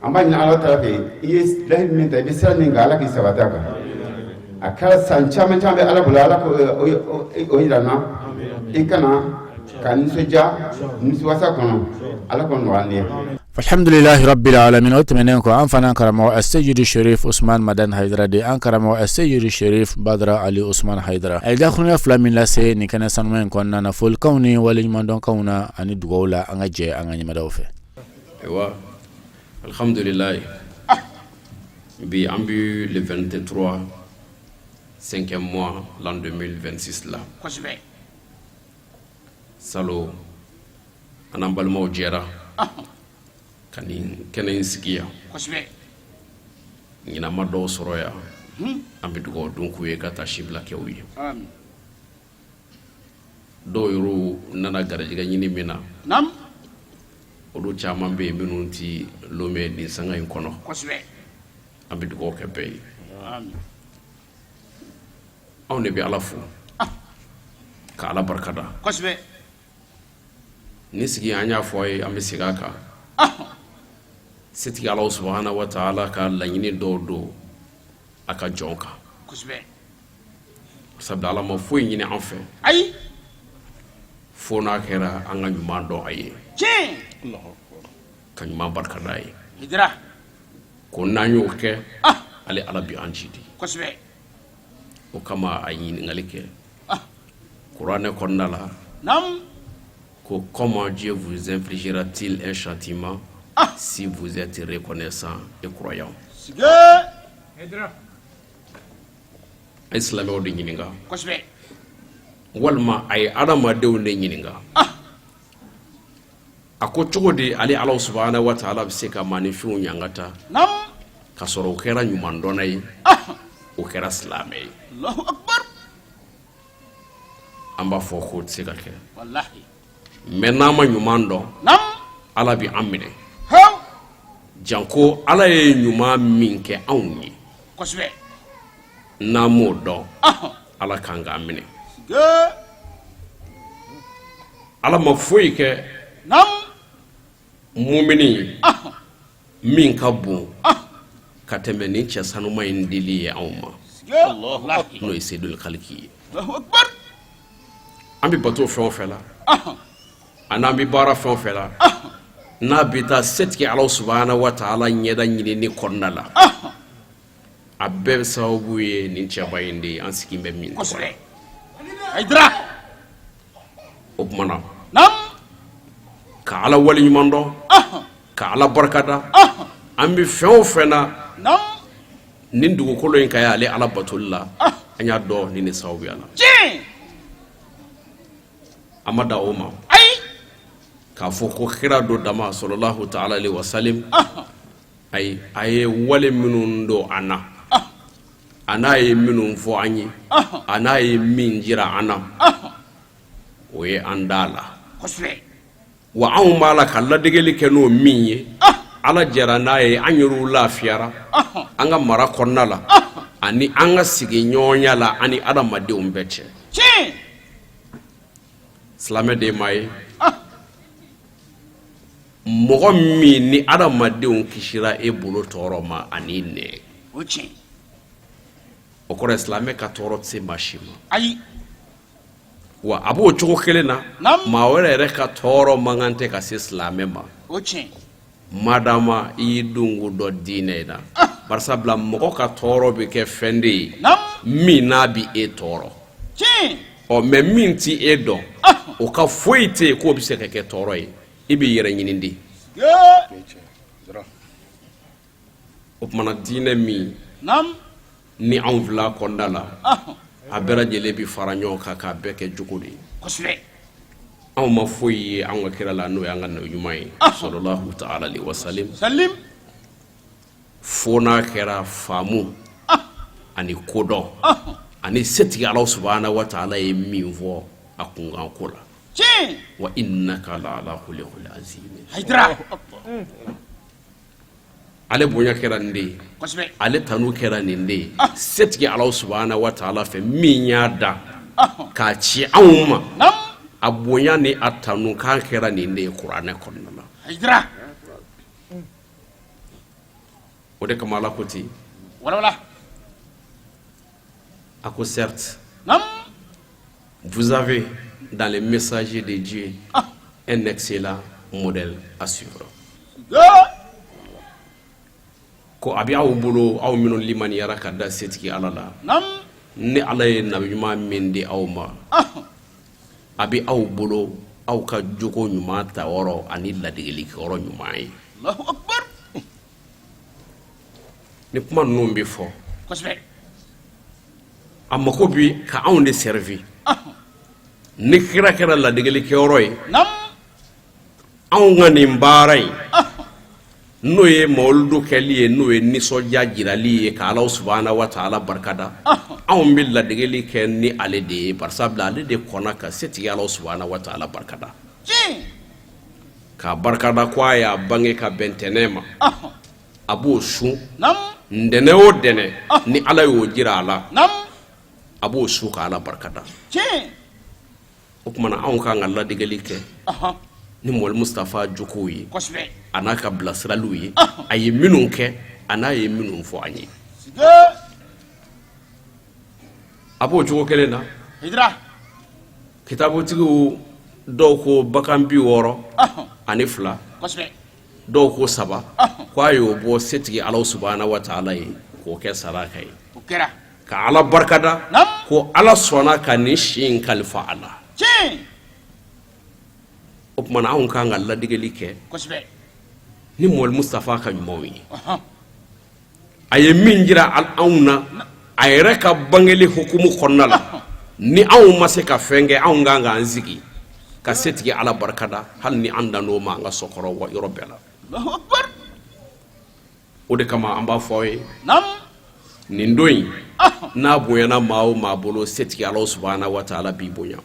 An b'a ɲini Ala taala fɛ, i ye lahidu min ta, i bɛ sira min kan, Ala k'i sabati a kan. A kɛra san caman caman bɛ Ala bolo, Ala ko o yira n na, i kana ka nisɔndiya nimisiwasa kɔnɔ, Ala k'o nɔgɔya an ye. Alhamdulilahi rabbil alamin. O tɛmɛnen kɔ, an fana karamɔgɔ Aseyidu Sherif Usman Madan Hayidara de, an karamɔgɔ Aseyidu Sherif Badara Ali Usman Hayidara, a ye dakuruɲɛ fila min lase nin kɛnɛ sanuma in kɔnɔna na, folikanw ni waleɲumandɔnkanw na ani dugaw la, an ka jɛ an ka ɲɛmadaw fɛ. Ayiwa, alhamdulilayi, bi an bi le 23, 5e mois, l'an 2026 la. Salon, an n'an balimaw jɛra ka nin kɛnɛ in sigi yan. Ɲinan ma dɔw sɔrɔ yan. An bɛ dugawu don k'u ye ka taa sibila kɛ u ye. Dɔw yɛrɛ nana garijɛgɛ ɲini min na, olu caman bɛ yen minnu tɛ Lome nin sanga in kɔnɔ. An bɛ dugawu kɛ bɛɛ ye. Anw de bɛ Ala fo ka Ala barikada. Ni sigi, an y'a fɔ a ye, an bɛ segin a kan. Setigi Ala subahana wa taala ka laɲini dɔw don a ka jɔn kan, sabula Ala ma foyi ɲini an fɛ ayi fo n'a kɛra an ka ɲuman dɔn a ye, ka ɲuman barikada a ye. Ko n'an y'o kɛ, ale Ala bi an jidi. O kama a ye ɲininkali kɛ kuranɛ kɔnɔna la ko comment Dieu vous infligera-t-il un châtiment si vous êtes reconnaissant et croyant. A ye silamɛw de ɲininka walima a ye adamadenw de ɲininka. A ko cogo di ale Ala subahana wa taala bɛ se ka maaninfinw ɲangata ka sɔrɔ o kɛra ɲumandɔnna ye, o kɛra silamɛ ye? An b'a fɔ k'o tɛ se ka kɛ, mais n'an ma ɲuman dɔn, Ala bɛ an minɛ, janko Ala ye ɲuman min kɛ anw ye, n'an m'o dɔn, Ala kan k'an minɛ. Ala ma foyi kɛ mumini ye min ka bon ka tɛmɛ nin cɛ sanuma in dili ye anw ma, n'o ye Seyidul Kaliki ye. An bɛ bato fɛn o fɛn la, ani an bɛ baara fɛn o fɛn la, n'a bɛ taa setigi Ala subahana wa taala ɲɛda ɲinini kɔnɔna la, a bɛɛ sababu ye nin cɛba in de ye an sigi bɛ min. O tuma na, ka Ala waleɲuman dɔn, ka Ala barikada, an bɛ fɛn o fɛn na nin dugukolo in kan ye ale Ala batoli la, an y'a dɔn nin de sababuya la. A ma dan o ma k'a fɔ ko kira don dama sɔlɔlahu taala alayhi wa salim. Ayi, a ye wale minnu don an na, a n'a ye minnu fɔ an ye, a n'a ye min jira an na, o ye an da la wa anw b'a la ka ladegeli kɛ n'o min ye. Ala jɛra n'a ye, an yɛrɛw lafiyara an ka mara kɔnɔna la ani an ka sigiɲɔgɔnya la ani adamadenw bɛɛ cɛ. Silamɛ de ye maa ye, mɔgɔ min ni adamadenw kisira e bolo tɔɔrɔ ma ani nɛn. O tiɲɛ. O kɔrɔ ye silamɛ ka tɔɔrɔ tɛ se maa si ma. Ayi. Wa a b'o cogo kelen na, maa wɛrɛ yɛrɛ ka tɔɔrɔ man kan tɛ ka se silamɛ ma. O tiɲɛ. Madama i y'i donko dɔn diinɛ in na, barisabula mɔgɔ ka tɔɔrɔ bɛ kɛ fɛn de ye min n'a bɛ e tɔɔrɔ. Ɔ mais min tɛ e dɔn, o ka foyi tɛ yen k'o bɛ se ka kɛ tɔɔrɔ ye. I b'i yɛrɛ ɲini de. O tuma na, diinɛ min ni anw fila kɔnɔna la, a bɛɛ lajɛlen bɛ fara ɲɔgɔn kan k'a bɛɛ kɛ jogo de ye. Anw ma foyi ye an ka kira la, n'o y'an ka nabi ɲuman ye sɔlɔlahu taala alayhi wa salim, fo n'a kɛra faamu ani kodɔn ani setigi Ala subahana wa taala ye min fɔ a kunkan ko la. Wa innaka la ala khuluqin azim. Ale bonya kɛra nin de ye, ale tanu kɛra nin de ye setigi Ala subahana wa taala fɛ min y'a da k'a ci anw ma. A bonya ni a tanu kan kɛra nin de ye kuranɛ kɔnɔna la. O de kama Ala ko ten, a ko certes, vous avez dans les messagers de Dieu un excellent modèle à suivre. Ko a bɛ aw bolo, aw minnu limaniyara ka da setigi Ala la, ni Ala ye nabi ɲuman min di aw ma, a bɛ aw bolo aw ka jogo ɲuman ta yɔrɔ ani ladegelikɛyɔrɔ ɲuman ye. Ni kuma ninnu bɛ fɔ, a mako bi ka anw de servi. Ni kira kɛra ladegelikɛyɔrɔ ye, anw ka nin baara in, n'o ye mawuludu kɛli ye, n'o ye nisɔndiya jirali ye ka Ala subahana wa taala barikada, anw bɛ ladegeli kɛ ni ale de ye, barisabula ale de kɔnna ka setigi Ala subahana wa taala barikada, k'a barikada ko a y'a bange ka bɛn ntɛnɛn ma. A b'o sun ntɛnɛn o ntɛnɛn, ni Ala y'o jira a la, a b'o sun ka Ala barikada. O tuma na, anw ka kan ka ladegeli kɛ ni Mɔli Mustafa jogow ye, a n'a ka bilasiraliw ye, a ye minnu kɛ, a n'a ye minnu fɔ an ye. A b'o cogo kelen na, kitabutigiw dɔw ko bagan 62, dɔw ko saba, ko a y'o bɔ setigi Ala subahana wa taala ye k'o kɛ saraka ye. Ka Ala barikada ko Ala sɔnna ka nin si in kalifa a la. O tuma na anw ka kan ka ladegeli kɛ ni Mɔli Mustafa ka ɲumanw ye. A ye min jira anw na a yɛrɛ ka bangeli hukumu kɔnɔna la, ni anw ma se ka fɛn kɛ, anw ka kan k'an sigi ka setigi Ala barikada hali ni an dann'o ma an ka so kɔrɔ wa yɔrɔ bɛɛ la. O de kama an b'a fɔ aw ye nin don in n'a bonyana maa o maa bolo, setigi Ala subahana wa taala b'i bonya.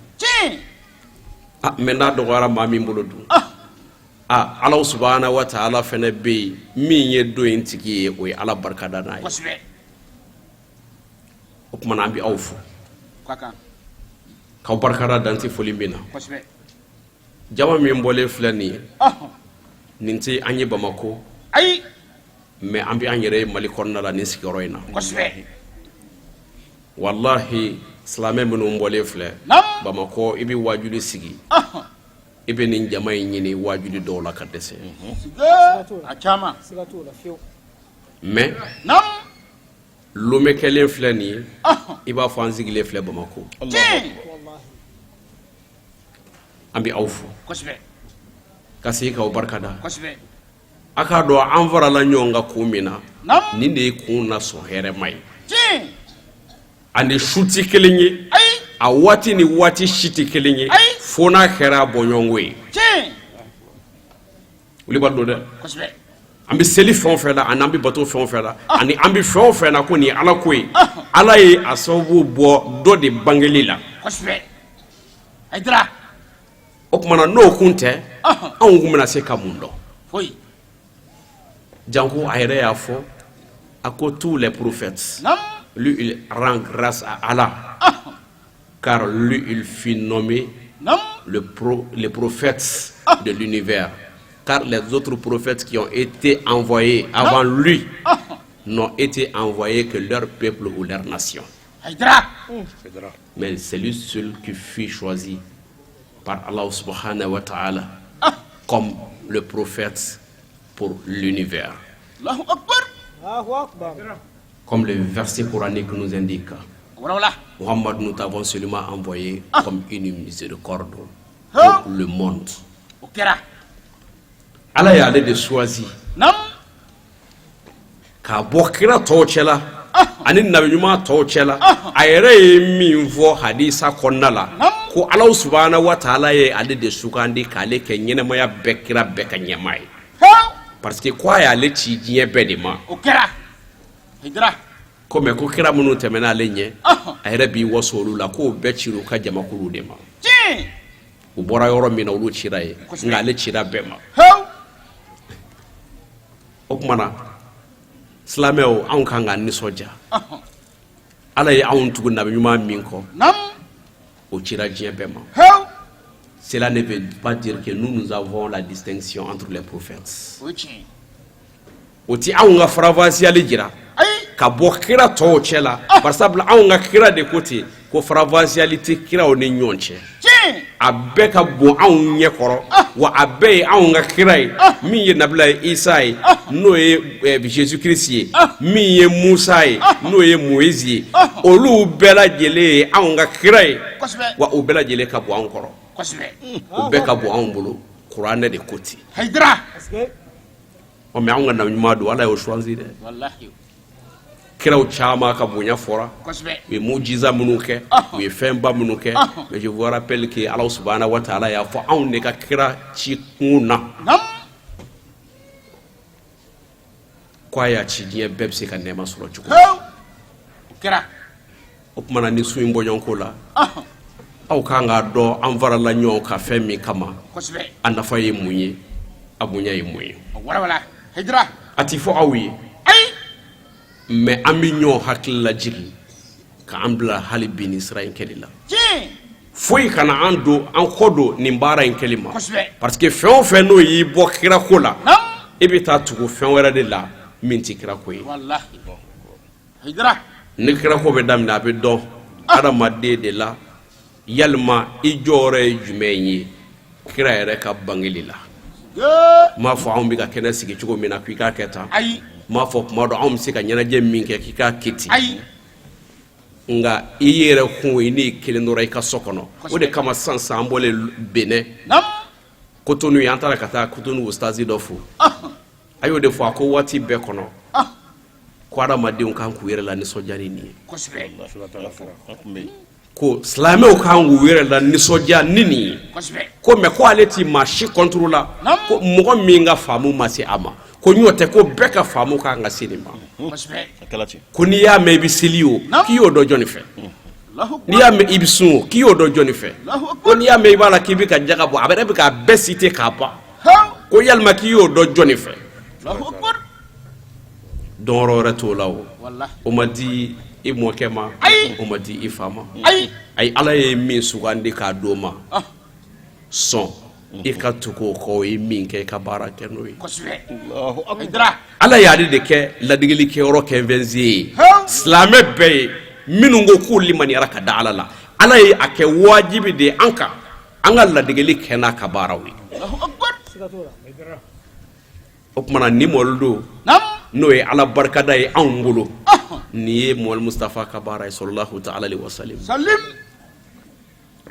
Mais n'a dɔgɔyara maa min bolo dun, aa Ala subahana wa taala fana bɛ yen min ye don in tigi ye, o ye Ala barikada n'a ye. O tuma na an bɛ aw fo k'aw barikada dan tɛ foli min na. Jama min bɔlen filɛ nin ye, nin tɛ an ye Bamakɔ, ayi, mais an bɛ an yɛrɛ ye Mali kɔnɔna la nin sigiyɔrɔ in na. Walahi, silamɛ minnu bɔlen filɛ Bamakɔ, i bɛ wajuli sigi, i bɛ nin jama in ɲini wajuli dɔw la ka dɛsɛ. Mais Lome kɛlen filɛ nin ye, i b'a fɔ an sigilen filɛ Bamakɔ. An bɛ aw fo ka segin k'aw barikada. A k'a dɔn an farala ɲɔgɔn kan kun min na, nin de ye kun na sɔn hɛrɛma ye. Ani su tɛ kelen ye, a waati ni waati si tɛ kelen ye, fo n'a kɛra bɔɲɔgɔnko ye. Wulibali don dɛ. An bɛ seli fɛn o fɛn la, ani an bɛ bato fɛn o fɛn la, ani an bɛ fɛn o fɛn na ko nin ye Ala ko ye, Ala ye a sababu bɔ dɔ de bangeli la. O tuma na n'o kun tɛ, anw kun bɛna se ka mun dɔn? Janko a yɛrɛ y'a fɔ, a ko tous les prophètes, lui il rend grâce à Allah, car lui il fut nommé le prophète de l'univers, car les autres prophètes qui ont été envoyés avant lui n'ont été envoyés que leur peuple ou leur nation. Mais c'est lui seul qui fut choisi par Allah subhanahu wa ta'ala comme le prophète pour l'univers. Comme le verset coranique nous indique. Muhammad, nous t'avons seulement envoyé comme une miséricorde pour le monde. Ala y'ale de choisi k'a bɔ kira tɔw cɛ la ani nabiɲuman tɔw cɛ la. A yɛrɛ ye min fɔ hadisa kɔnɔna la, ko Ala subahana wa taala ye ale de sugandi k'ale kɛ ɲɛnamaya bɛɛ kira bɛɛ ka ɲɛmaa ye, parce que ko a y'ale ci diɲɛ bɛɛ de ma. Ko mais ko kira minnu tɛmɛna ale ɲɛ, a yɛrɛ b'i waso olu la, k'o bɛɛ cira u ka jamakulu de ma, u bɔra yɔrɔ min na olu cira yen, nka ale cira bɛɛ ma. O tuma na silamɛw, anw kan ka nisɔndiya. Ala ye anw tugu nabi ɲuman min kɔ, o cira diɲɛ bɛɛ ma. Cela ne veut pas dire que nous, nous avons la distinction entre les prophètes. O ti anw ka faranfasiyali jira ka bɔ kira tɔw cɛ la, barisabula anw ka kira de ko ten ko faranfasiyali tɛ kiraw ni ɲɔgɔn cɛ. A bɛɛ ka bon anw ɲɛ kɔrɔ, wa a bɛɛ ye anw ka kira ye. Min ye nabila ye Isa ye, n'o ye Jésus Christ ye, min ye Musa ye, n'o ye Moïse ye, olu bɛɛ lajɛlen ye anw ka kira ye, wa u bɛɛ lajɛlen ka bon anw kɔrɔ, u bɛɛ ka bon anw bolo. Kuranɛ de ko ten. Ɔ mais anw ka nabi ɲuman don, Ala y'o choisi dɛ. Kiraw caman ka bonya fɔra, u ye mujiza minnu kɛ, u ye fɛnba minnu kɛ, mais je vous rappelle que Ala subahana wa taala y'a fɔ anw de ka kira ci kun na ko a y'a ci diɲɛ bɛɛ bɛ se ka nɛɛma sɔrɔ cogo. O tuma na ni su in bɔɲɔgɔnko la, aw kan k'a dɔn an farala ɲɔgɔn kan fɛn min kama, a nafa ye mun ye, a bonya ye mun ye. A ti fɔ aw ye, mais an bɛ ɲɔgɔn hakili lajigin k'an bila hali bi nin sira in kɛli la. Foyi kana an don an kɔ don nin baara in kɛli ma, parce que fɛn o fɛn n'o y'i bɔ kirako la, e bɛ taa tugu fɛn wɛrɛ de la min tɛ kirako ye. Ni kirako bɛ daminɛ, a bɛ dɔn adamaden de la. Yalima i jɔyɔrɔ ye jumɛn ye kira yɛrɛ ka bangeli la? N m'a fɔ anw bɛ ka kɛnɛ sigi cogo min na k'i k'a kɛ tan. N m'a fɔ kuma dɔ anw bɛ se ka ɲɛnajɛ min kɛ k'i k'a kɛ ten. Nka i yɛrɛ kun i n'i kelen dɔrɔn i ka so kɔnɔ o de kama sisan sisan an bɔlen Benin Cotonou ye an taara ka taa Cotonou ustazi dɔ fo a y'o de fɔ a ko waati bɛɛ kɔnɔ ko adamadenw kan k'u yɛrɛ lanisɔndiya ni nin ye ko silamɛw kan k'u yɛrɛ lanisɔndiya ni nin ye ko mais ko ale ti maa si contre la ko mɔgɔ min ka faamu ma se a ma ko n'o tɛ ko bɛɛ ka faamu kan ka se nin ma ko n'i y'a mɛn i bɛ seli o k'i y'o dɔn jɔnni fɛ n'i y'a mɛn i bɛ sun o k'i y'o dɔn jɔnni fɛ ko n'i y'a mɛn i b'a la k'i bɛ ka jaga bɔ a bɛ bɛ k'a bɛɛ citer k'a ban ko yalima k'i y'o dɔn jɔnni fɛ dɔnyɔrɔ wɛrɛ t'o la o o ma di i mɔkɛ ma o ma di i fa ma ayi ala ye min sugandi k'a d'o ma sɔn i ka tugu o kɔ o ye min kɛ i ka baara kɛ n'o ye ala y'ale de kɛ ladegeli kɛyɔrɔ kɛnfɛnse ye silamɛ bɛɛ ye minnu ko k'u limaniyara ka da ala la ala ye a kɛ wajibi de ye an kan an ka ladegeli kɛ n'a ka baaraw ye o tuma na ni mɔlidu n'o ye ala barikada ye anw bolo nin ye mɔli mustafa ka baara ye salalahu taala alehi wasalim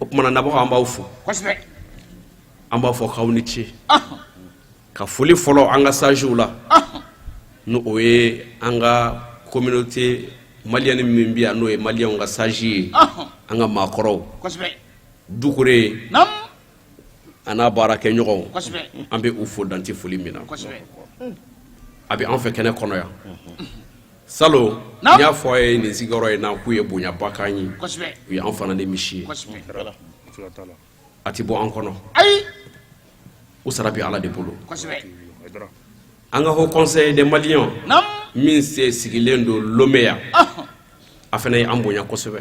o tuma na nabagaw an b'aw fo an b'a fɔ k'aw ni ce ka foli fɔlɔ an ka sagew la n'o o ye an ka communauté malienne min bɛ yan n'o ye maliyɛnw ka sage ye an ka maakɔrɔw Dukure a n'a baarakɛɲɔgɔnw an bɛ u fo dan tɛ foli min na a bɛ an fɛ kɛnɛ kɔnɔ yan salon n y'a fɔ a ye nin sigiyɔrɔ in na k'u ye bonyaba k'an ye u ye an fana ni misi ye a tɛ bɔ an kɔnɔ u sara bɛ ala de bolo an ka haut conseil des maliens min se sigilen don Lomé yan a fana ye an bonya kosɛbɛ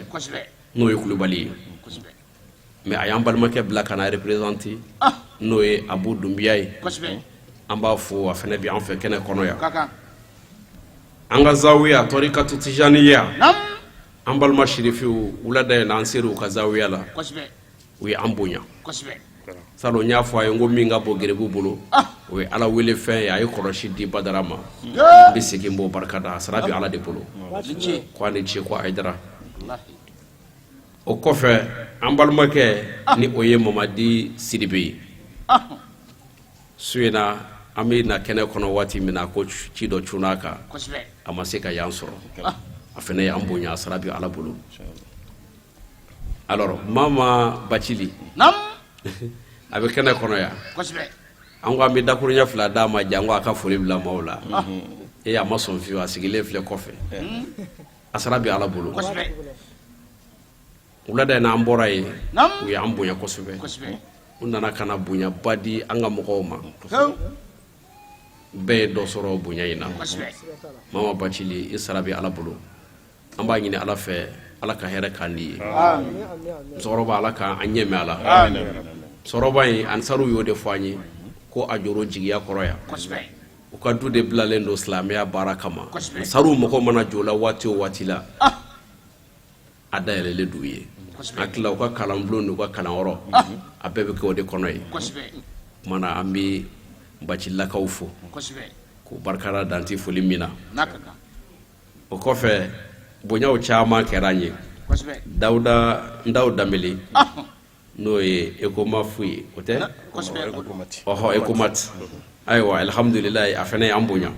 n'o ye kulubali ye mais a y'an balimakɛ bila ka na représenter n'o ye Abu Dunbiya ye an b'a fo a fana bɛ an fɛ kɛnɛ kɔnɔ yan an ka zawiya tɔrikatu tijaniya an balima sirifiw wulada in na an sera u ka zawiya la u ye an bonya salon n y'a fɔ a ye n ko min ka bon geribu bolo o ye ala wele fɛn ye a ye kɔlɔsi di Badara ma n bɛ segin b'o barika da a sara bɛ ala de bolo ko a ni ce ko Hayidara o kɔfɛ an balimakɛ ni o ye Mamadi Sidibe ye su in na an bɛ na kɛnɛ kɔnɔ waati min na ko ci dɔ cunna a kan a ma se ka yan sɔrɔ a fana y'an bonya a sara bɛ ala bolo alors Mama Bacili a bɛ kɛnɛ kɔnɔ yan an ko an bɛ dakuruɲɛ fila d'a ma janko a ka foli bila maaw la e a ma sɔn fiyewu a sigilen filɛ kɔfɛ a sara bɛ ala bolo wulada in na an bɔra yen u y'an bonya kosɛbɛ u nana ka na bonyaba di an ka mɔgɔw ma bɛɛ ye dɔ sɔrɔ bonya in na Mama Bacili i sara bɛ ala bolo an b'a ɲini ala fɛ ala ka hɛrɛ k'an ni ye musokɔrɔba ala k'an ɲɛ mɛn a la musokɔrɔba in ansaruw y'o de fɔ an ye ko a jɔr'o jigiya kɔrɔ yan u ka du de bilalen don silamɛya baara kama ansaruw mɔgɔ mana jɔ la waati o waati la a dayɛlɛlen d'u ye hakili la u ka kalanbulon n'u ka kalanyɔrɔ a bɛɛ bɛ kɛ o de kɔnɔ yen tuma na an bɛ Bacililakaw fo k'u barika da dan tɛ foli min na o kɔfɛ bonyaw caman kɛra an ye Dawuda Ndaw Danbele n'o ye ECOMAF ye o tɛ ɔhɔ ECOMAT ayiwa alihamudulilayi a fana y'an bonya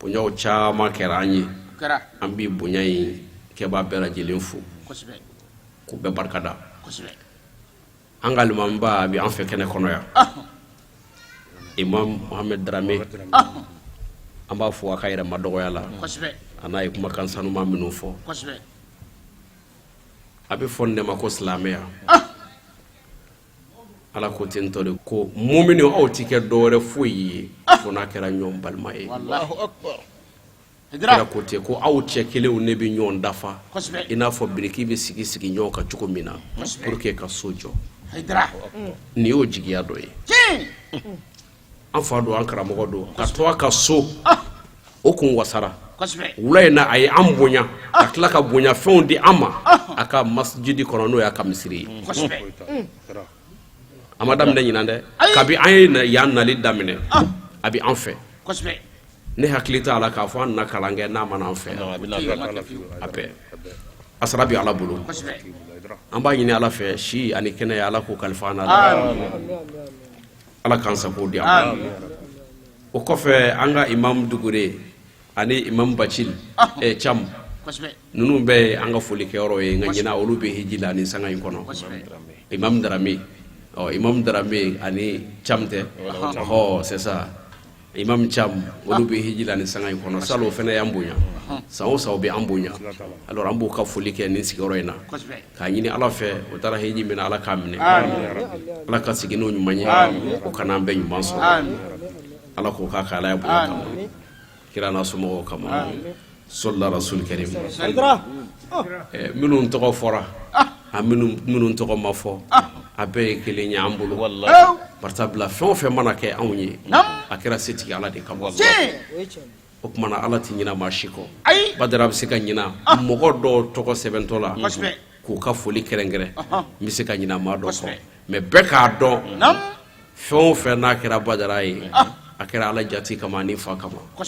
bonyaw caman kɛra an ye an bɛ bonya in kɛbaa bɛɛ lajɛlen fo k'u bɛɛ barika da an ka alimamiba a bɛ an fɛ kɛnɛ kɔnɔ yan imam Mohamed Darame an b'a fo a ka yɛrɛ madɔgɔya la a n'a ye kumakan sanuman minnu fɔ a bɛ fɔ nin de ma ko silamɛya ala ko ten tɔ de ko mumini aw ti kɛ dɔwɛrɛ foyi ye fo n'a kɛra ɲɔgɔn balima ye kira ko ten ko aw cɛ kelenw ne bɛ ɲɔgɔn dafa i n'a fɔ biriki bɛ sigi sigi ɲɔgɔn kan cogo min na pour que ka so jɔ nin y'o jigiya dɔ ye an fa don an karamɔgɔ don ka to a ka so o kun wasara wula in na a ye an bonya ka tila ka bonyafɛnw di an ma a ka masjidi kɔnɔ n'o y'a ka misiri ye a ma daminɛ ɲinan dɛ kabi an ye yan nali daminɛ a bɛ an fɛ ne hakili t'a la k'a fɔ an na kalan kɛ n'a ma na an fɛ a bɛɛ. A sara bɛ Ala bolo. An b'a ɲini Ala fɛ si ani kɛnɛya Ala k'o kalifa an na. Ala k'an sago di an ma. O kɔfɛ an ka imam Dugure ani imam Bacili ɛ Cam ninnu bɛɛ ye an ka folikɛyɔrɔ ye nka ɲinan olu bɛ hiji la nin sanga in kɔnɔ. Imam Darame ɔ imam Darame ani Cam tɛ ɔhɔ c'est ça. Imam Cam olu bɛ hiji la nin sanga in kɔnɔ salon o fana y'an bonya san o san u bɛ an bonya alors an b'u ka foli kɛ nin sigiyɔrɔ in na k'a ɲini Ala fɛ u taara hiji min na Ala k'a minɛ Ala ka segin n'o ɲuman ye o ka n'an bɛɛ ɲuman sɔrɔ Ala k'o k'a ka Alaya bonya kama kira n'a somɔgɔw kama sɔlila rasul karim minnu tɔgɔ fɔra a minnu tɔgɔ ma fɔ a bɛɛ ye kelen ye an bolo barisabula fɛn o fɛn mana kɛ anw ye a kɛra setigi Ala de kama o tuma na Ala tɛ ɲina maa si kɔ Badara bɛ se ka ɲina mɔgɔ dɔw tɔgɔ sɛbɛntɔ la k'u ka foli kɛrɛnkɛrɛn n bɛ se ka ɲina maa dɔ kɔ mais bɛɛ k'a dɔn fɛn o fɛn n'a kɛra Badara ye a kɛra Ala jati kama ani fa kama o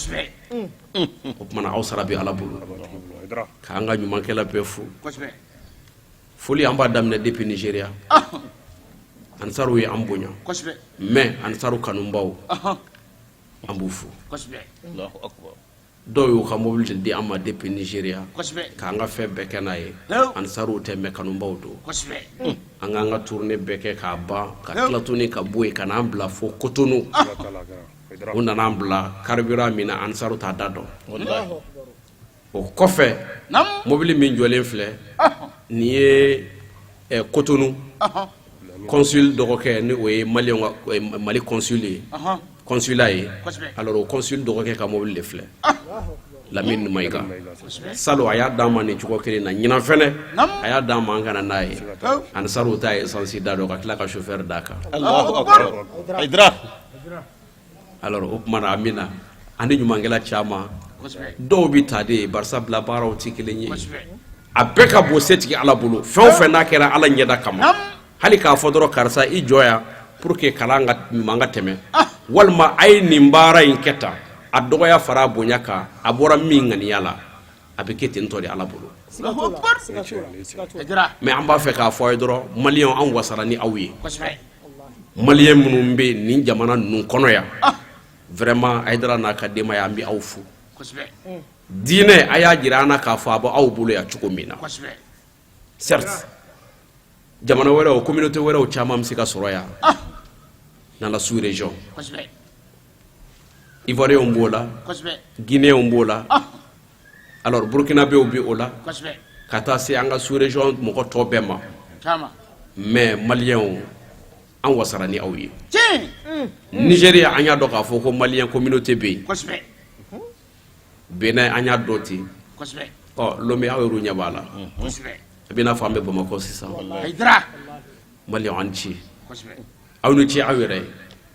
tuma na aw sara bɛ Ala bolo k'an ka ɲumankɛla bɛɛ fo foli an b'a daminɛ depuis Nigéria Ansaru ye an bonya mais Ansaru kanubaw an b'u fo dɔw y'u ka mobili de di an ma depuis Nigéria k'an ka fɛn bɛɛ kɛ n'a ye Ansaru tɛ mais kanubaw don an k'an ka tournée bɛɛ kɛ k'a ban ka tila tuguni ka bɔ yen ka n'an bila fo Cotonou u nana an bila carburant min na Ansaru t'a da dɔn o kɔfɛ mobili min jɔlen filɛ nin ye Cotonou consul dɔgɔkɛ ni o ye Mali consul ye consulat ye alors o consul dɔgɔkɛ ka mobili de filɛ Lamine Mayiga salon a y'a d'an ma nin cogo kelen na ɲinan fɛnɛ a y'a d'an ma an ka na n'a ye Ansaru t'a essence da dɔn ka tila ka chauffeur d'a kan alors o tuma na an bɛ na ani ɲumankɛla caman dɔw bɛ ta de barisabula baaraw tɛ kelen ye a bɛɛ ka bon setigi Ala bolo fɛn o fɛn n'a kɛra Ala ɲɛda kama hali k'a fɔ dɔrɔn karisa i jɔ yan pour que kalan ka ɲuman ka tɛmɛ walima a ye nin baara in kɛ tan a dɔgɔya fara a bonya kan a bɔra min ŋaniya la a bɛ kɛ ten tɔ de Ala bolo mais an b'a fɛ k'a fɔ a ye dɔrɔn maliyɛnw an wasara ni aw ye maliyɛn minnu bɛ nin jamana ninnu kɔnɔ yan vraiment Hayidara n'a ka denbaya an bɛ aw fo diinɛ a y'a jira an na k'a fɔ a bɛ aw bolo yan cogo min na certes jamana wɛrɛw communauté wɛrɛw caman bɛ se ka sɔrɔ yan dans la sous-région Ivoiriens b'o la Guinéens b'o la alors Burkinabéw bɛ o la ka taa se an ka sous-région mɔgɔ tɔ bɛɛ ma mais maliyɛnw an wasara ni aw ye Nigéria an y'a dɔn k'a fɔ ko malien communauté bɛ yen Benin an y'a dɔn ten ɔ Lomé aw yɛrɛ ɲɛ b'a la a bɛ n'a fɔ an bɛ Bamakɔ sisan maliyɛnw aw ni ce aw ni ce aw yɛrɛ ye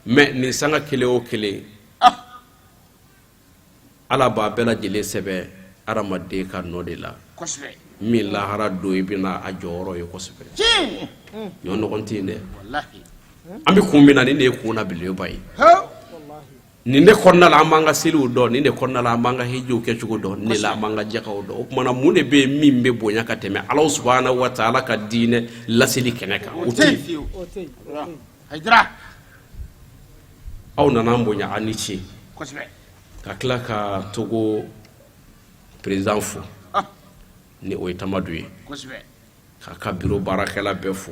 mais nin sanga kelen o kelen Ala b'a bɛɛ lajɛlen sɛbɛn hadamaden ka nɔ de la min lahara don i bɛna a jɔyɔrɔ ye kosɛbɛ ɲɔ nɔgɔn tɛ yen dɛ an bɛ kun min na nin de ye kun na belebeleba ye nin de kɔnɔna la an b'an ka seliw dɔn nin de kɔnɔna la an b'an ka hijiw kɛcogo dɔn nin de la an b'an ka jakaw dɔn o tuma na mun de bɛ yen min bɛ bonya ka tɛmɛ Ala subahana wa taala ka diinɛ laseli kɛnɛ kan o tɛ yen aw nana an bonya aw ni ce ka tila ka Togo président fo ni o ye Tamadu ye k'a ka bureau baarakɛla bɛɛ fo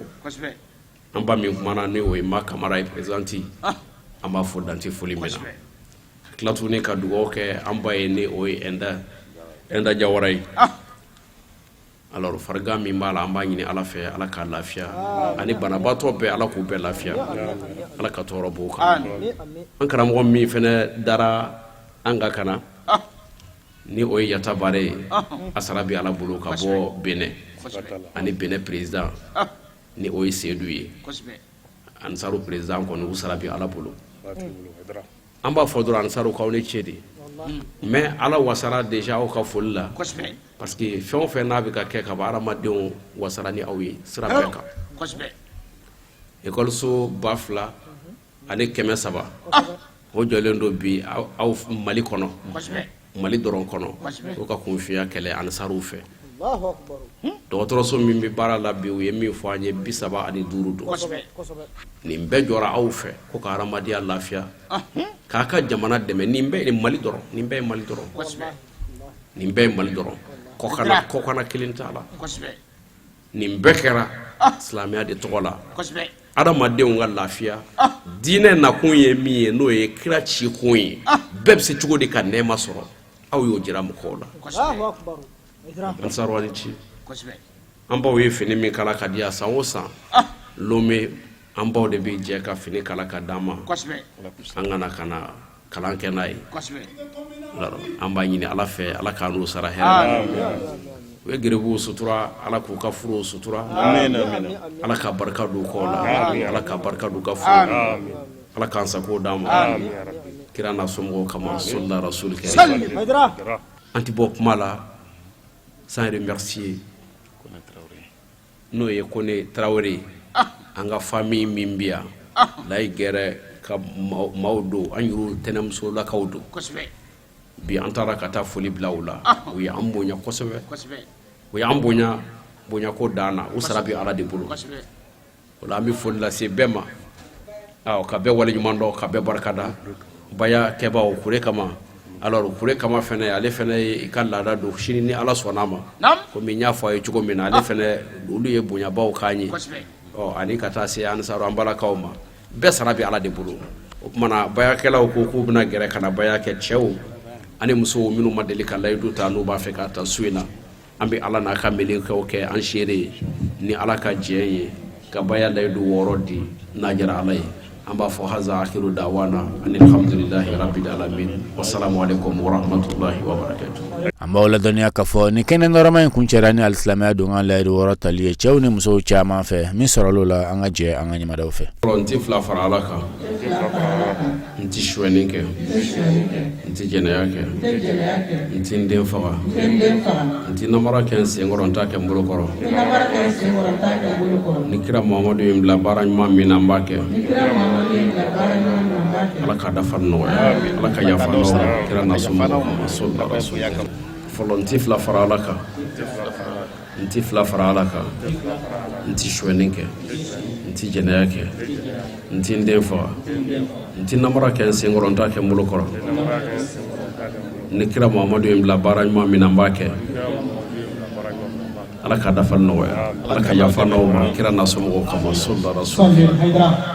an ba min kumana ni o ye Ma Kamara ye présidente an b'a fo dan tɛ foli min na ka tila tuguni ka dugawu kɛ an ba ye ni o ye Ɛnda Jawara ye alors farigan min b'a la an b'a ɲini Ala fɛ Ala k'a lafiya ani banabaatɔ bɛɛ Ala k'u bɛɛ lafiya Ala ka tɔɔrɔ b'o kan an karamɔgɔ min fana dara an kan ka na ni o ye Yatabare ye a sara bɛ Ala bolo ka bɔ Benin ani Benin président ni o ye Seyidu ye Ansaru président kɔni u sara bɛ Ala bolo an b'a fɔ dɔrɔn Ansaru k'aw ni ce de mais Ala wasara déjà aw ka foli la parce que fɛn o fɛn n'a bɛ ka kɛ ka ban hadamadenw wasara ni aw ye sira bɛɛ kan ekɔliso 2300 o jɔlen don bi aw Mali kɔnɔ Mali dɔrɔn kɔnɔ o ka kunfinya kɛlɛ Ansaruw fɛ. Dɔgɔtɔrɔso min bɛ baara la bi, u ye min fɔ an ye, 35 don. Nin bɛɛ jɔra aw fɛ ko ka hadamadenya lafiya, k'a ka jamana dɛmɛ. Nin bɛɛ ye Mali dɔrɔn, nin bɛɛ ye Mali dɔrɔn, nin bɛɛ ye Mali dɔrɔn. Kɔkanna, kɔkanna kelen t'a la. Nin bɛɛ kɛra silamɛya de tɔgɔ la, adamadenw ka lafiya. Diinɛ nakun ye min ye, n'o ye kira cikun ye, bɛɛ bɛ se cogo di ka nɛɛma sɔrɔ, aw y'o jira mɔgɔw la. Ansaru ni ci, an baw ye fini min kala ka di yan san o san Lome, an baw de bɛ jɛ ka fini kala ka d'an ma, an ka na ka na kalan kɛ n'a ye. An b'a ɲini Ala fɛ, Ala k'an n'u sara hɛrɛ la. U ye geribuw sutura, Ala k'u ka furuw sutura, Ala ka barika don u kɔ la, Ala ka barika don u ka furu la, Ala k'an sago d'an ma kira n'a somɔgɔw kama, sɔlila rasuli. An tɛ bɔ kuma la sans remercier n'o ye Kone Tarawele ye, an ka famille min bɛ yan, Layi Gɛrɛ ka maaw don, an yɛrɛw tɛnɛmusolakaw don. Bi an taara ka taa foli bila u la, u ye an bonya kosɛbɛ, u y'an bonya bonyako dan na, u sara bɛ Ala de bolo. O la an bɛ foli lase bɛɛ ma, ka bɛɛ waleɲuman dɔn, ka bɛɛ barikada. Baya kɛbaaw Kure Kama, alors Kure Kama fɛnɛ, ale fɛnɛ ye i ka laada don. Sini ni Ala sɔnna a ma, komi n y'a fɔ a ye cogo min na, ale fɛnɛ, olu ye bonyabaw k'an ye. Ɔ ani ka taa se Ansaru, an balakaw ma, bɛɛ sara bɛ Ala de bolo. O tuma na bayakɛlaw ko k'u bɛna gɛrɛ ka na baya kɛ, cɛw ani musow minnu ma deli ka layidu ta, n'u b'a fɛ k'a ta su in na, an bɛ Ala n'a ka mɛlɛkɛw kɛ an seere ye, ni Ala ka jɛn ye, ka baya layidu 6 di. N'a jara Ala ye, an b'a fɔ haza akiru dawana ani alhamdulilahi rabbil alamin, wasalamu alaikum warahmatullahi wabarakatuh. An b'aw ladɔnniya k'a fɔ nin kɛnɛ nɔrɔma in kuncɛra ni alisilamɛya donkan layidu 6 tali ye cɛw ni musow caman fɛ. Min sɔrɔl'o la, an ka jɛ an ka ɲamadaw fɛ. N tɛ fila fara Ala kan, n tɛ sonyɛni kɛ, n tɛ jɛnɛya kɛ, n tɛ n den faga, n tɛ namara kɛ n senkɔrɔ, n t'a kɛ n bolo kɔrɔ. Ni kira Muhamadu ye n bila baara ɲuman min na, n b'a kɛ. Ala ka dafa nɔgɔya, Ala ka yafa n ma kira n'a somɔgɔw kama, sɔlila rasuli. Fɔlɔ, n tɛ fila fara Ala kan, n tɛ fila fara Ala kan, n tɛ sonyɛni kɛ, n tɛ jɛnɛya kɛ, n tɛ n den faga, n tɛ namara kɛ n senkɔrɔ, n t'a kɛ n bolo kɔrɔ. Ni kira Muhamadu ye n bila baara ɲuman min na, n b'a kɛ. Ala ka dafa nɔgɔya, Ala ka yafa n'aw ma kira n'a somɔgɔw kama, sɔlila rasuli.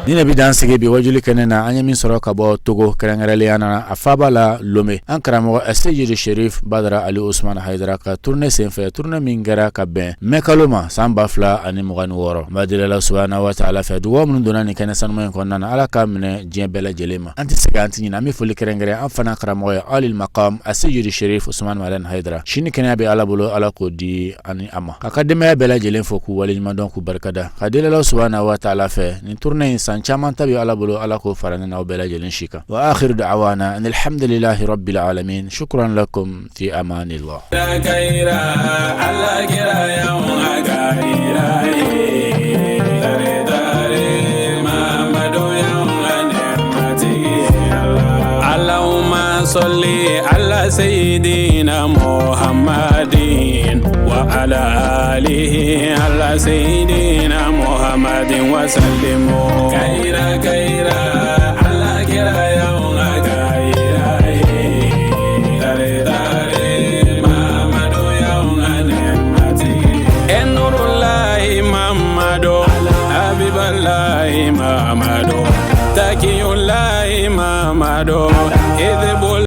Nin de bɛ dan sigi bi wajuli kɛnɛ na, an ye min sɔrɔ ka bɔ Togo, kɛrɛnkɛrɛnlenya na a faaba la Lome, an karamɔgɔ Seyidi Sherif Badara Ali Usman Hayidara ka tournée senfɛ, tournée min kɛra ka bɛn mɛ kalo ma san 2026. An b'a deli Ala subahana wa taala fɛ, dugawu minnu donna nin kɛnɛ sanuma in kɔnɔna na, Ala k'a minɛ diɲɛ bɛɛ lajɛlen ma. An tɛ sɛgɛn, an tɛ ɲinɛ, an bɛ foli kɛrɛnkɛrɛn an fana karamɔgɔ ye, Alil Maqam Aseyidi Sherif Usman Madani Hayidara. Sini kɛnɛya bɛ Ala bolo, Ala k'o di ani a ma, k'a ka denbaya bɛɛ lajɛlen fo, k'u waleɲuman dɔn, k'u barikada, ka deli Ala subahana wa taala fɛ, nin tournée in san caman ta bɛ Ala bolo, Ala k'o fara ne n'aw bɛɛ lajɛlen si kan. Wa akhiru da'wana anil hamdulillahi rabbil alamin, shukran lakum, fi amanillah. اللهم صل على سيدنا محمد وعلى آله على سيدنا محمد وسلم كيرا كيرا.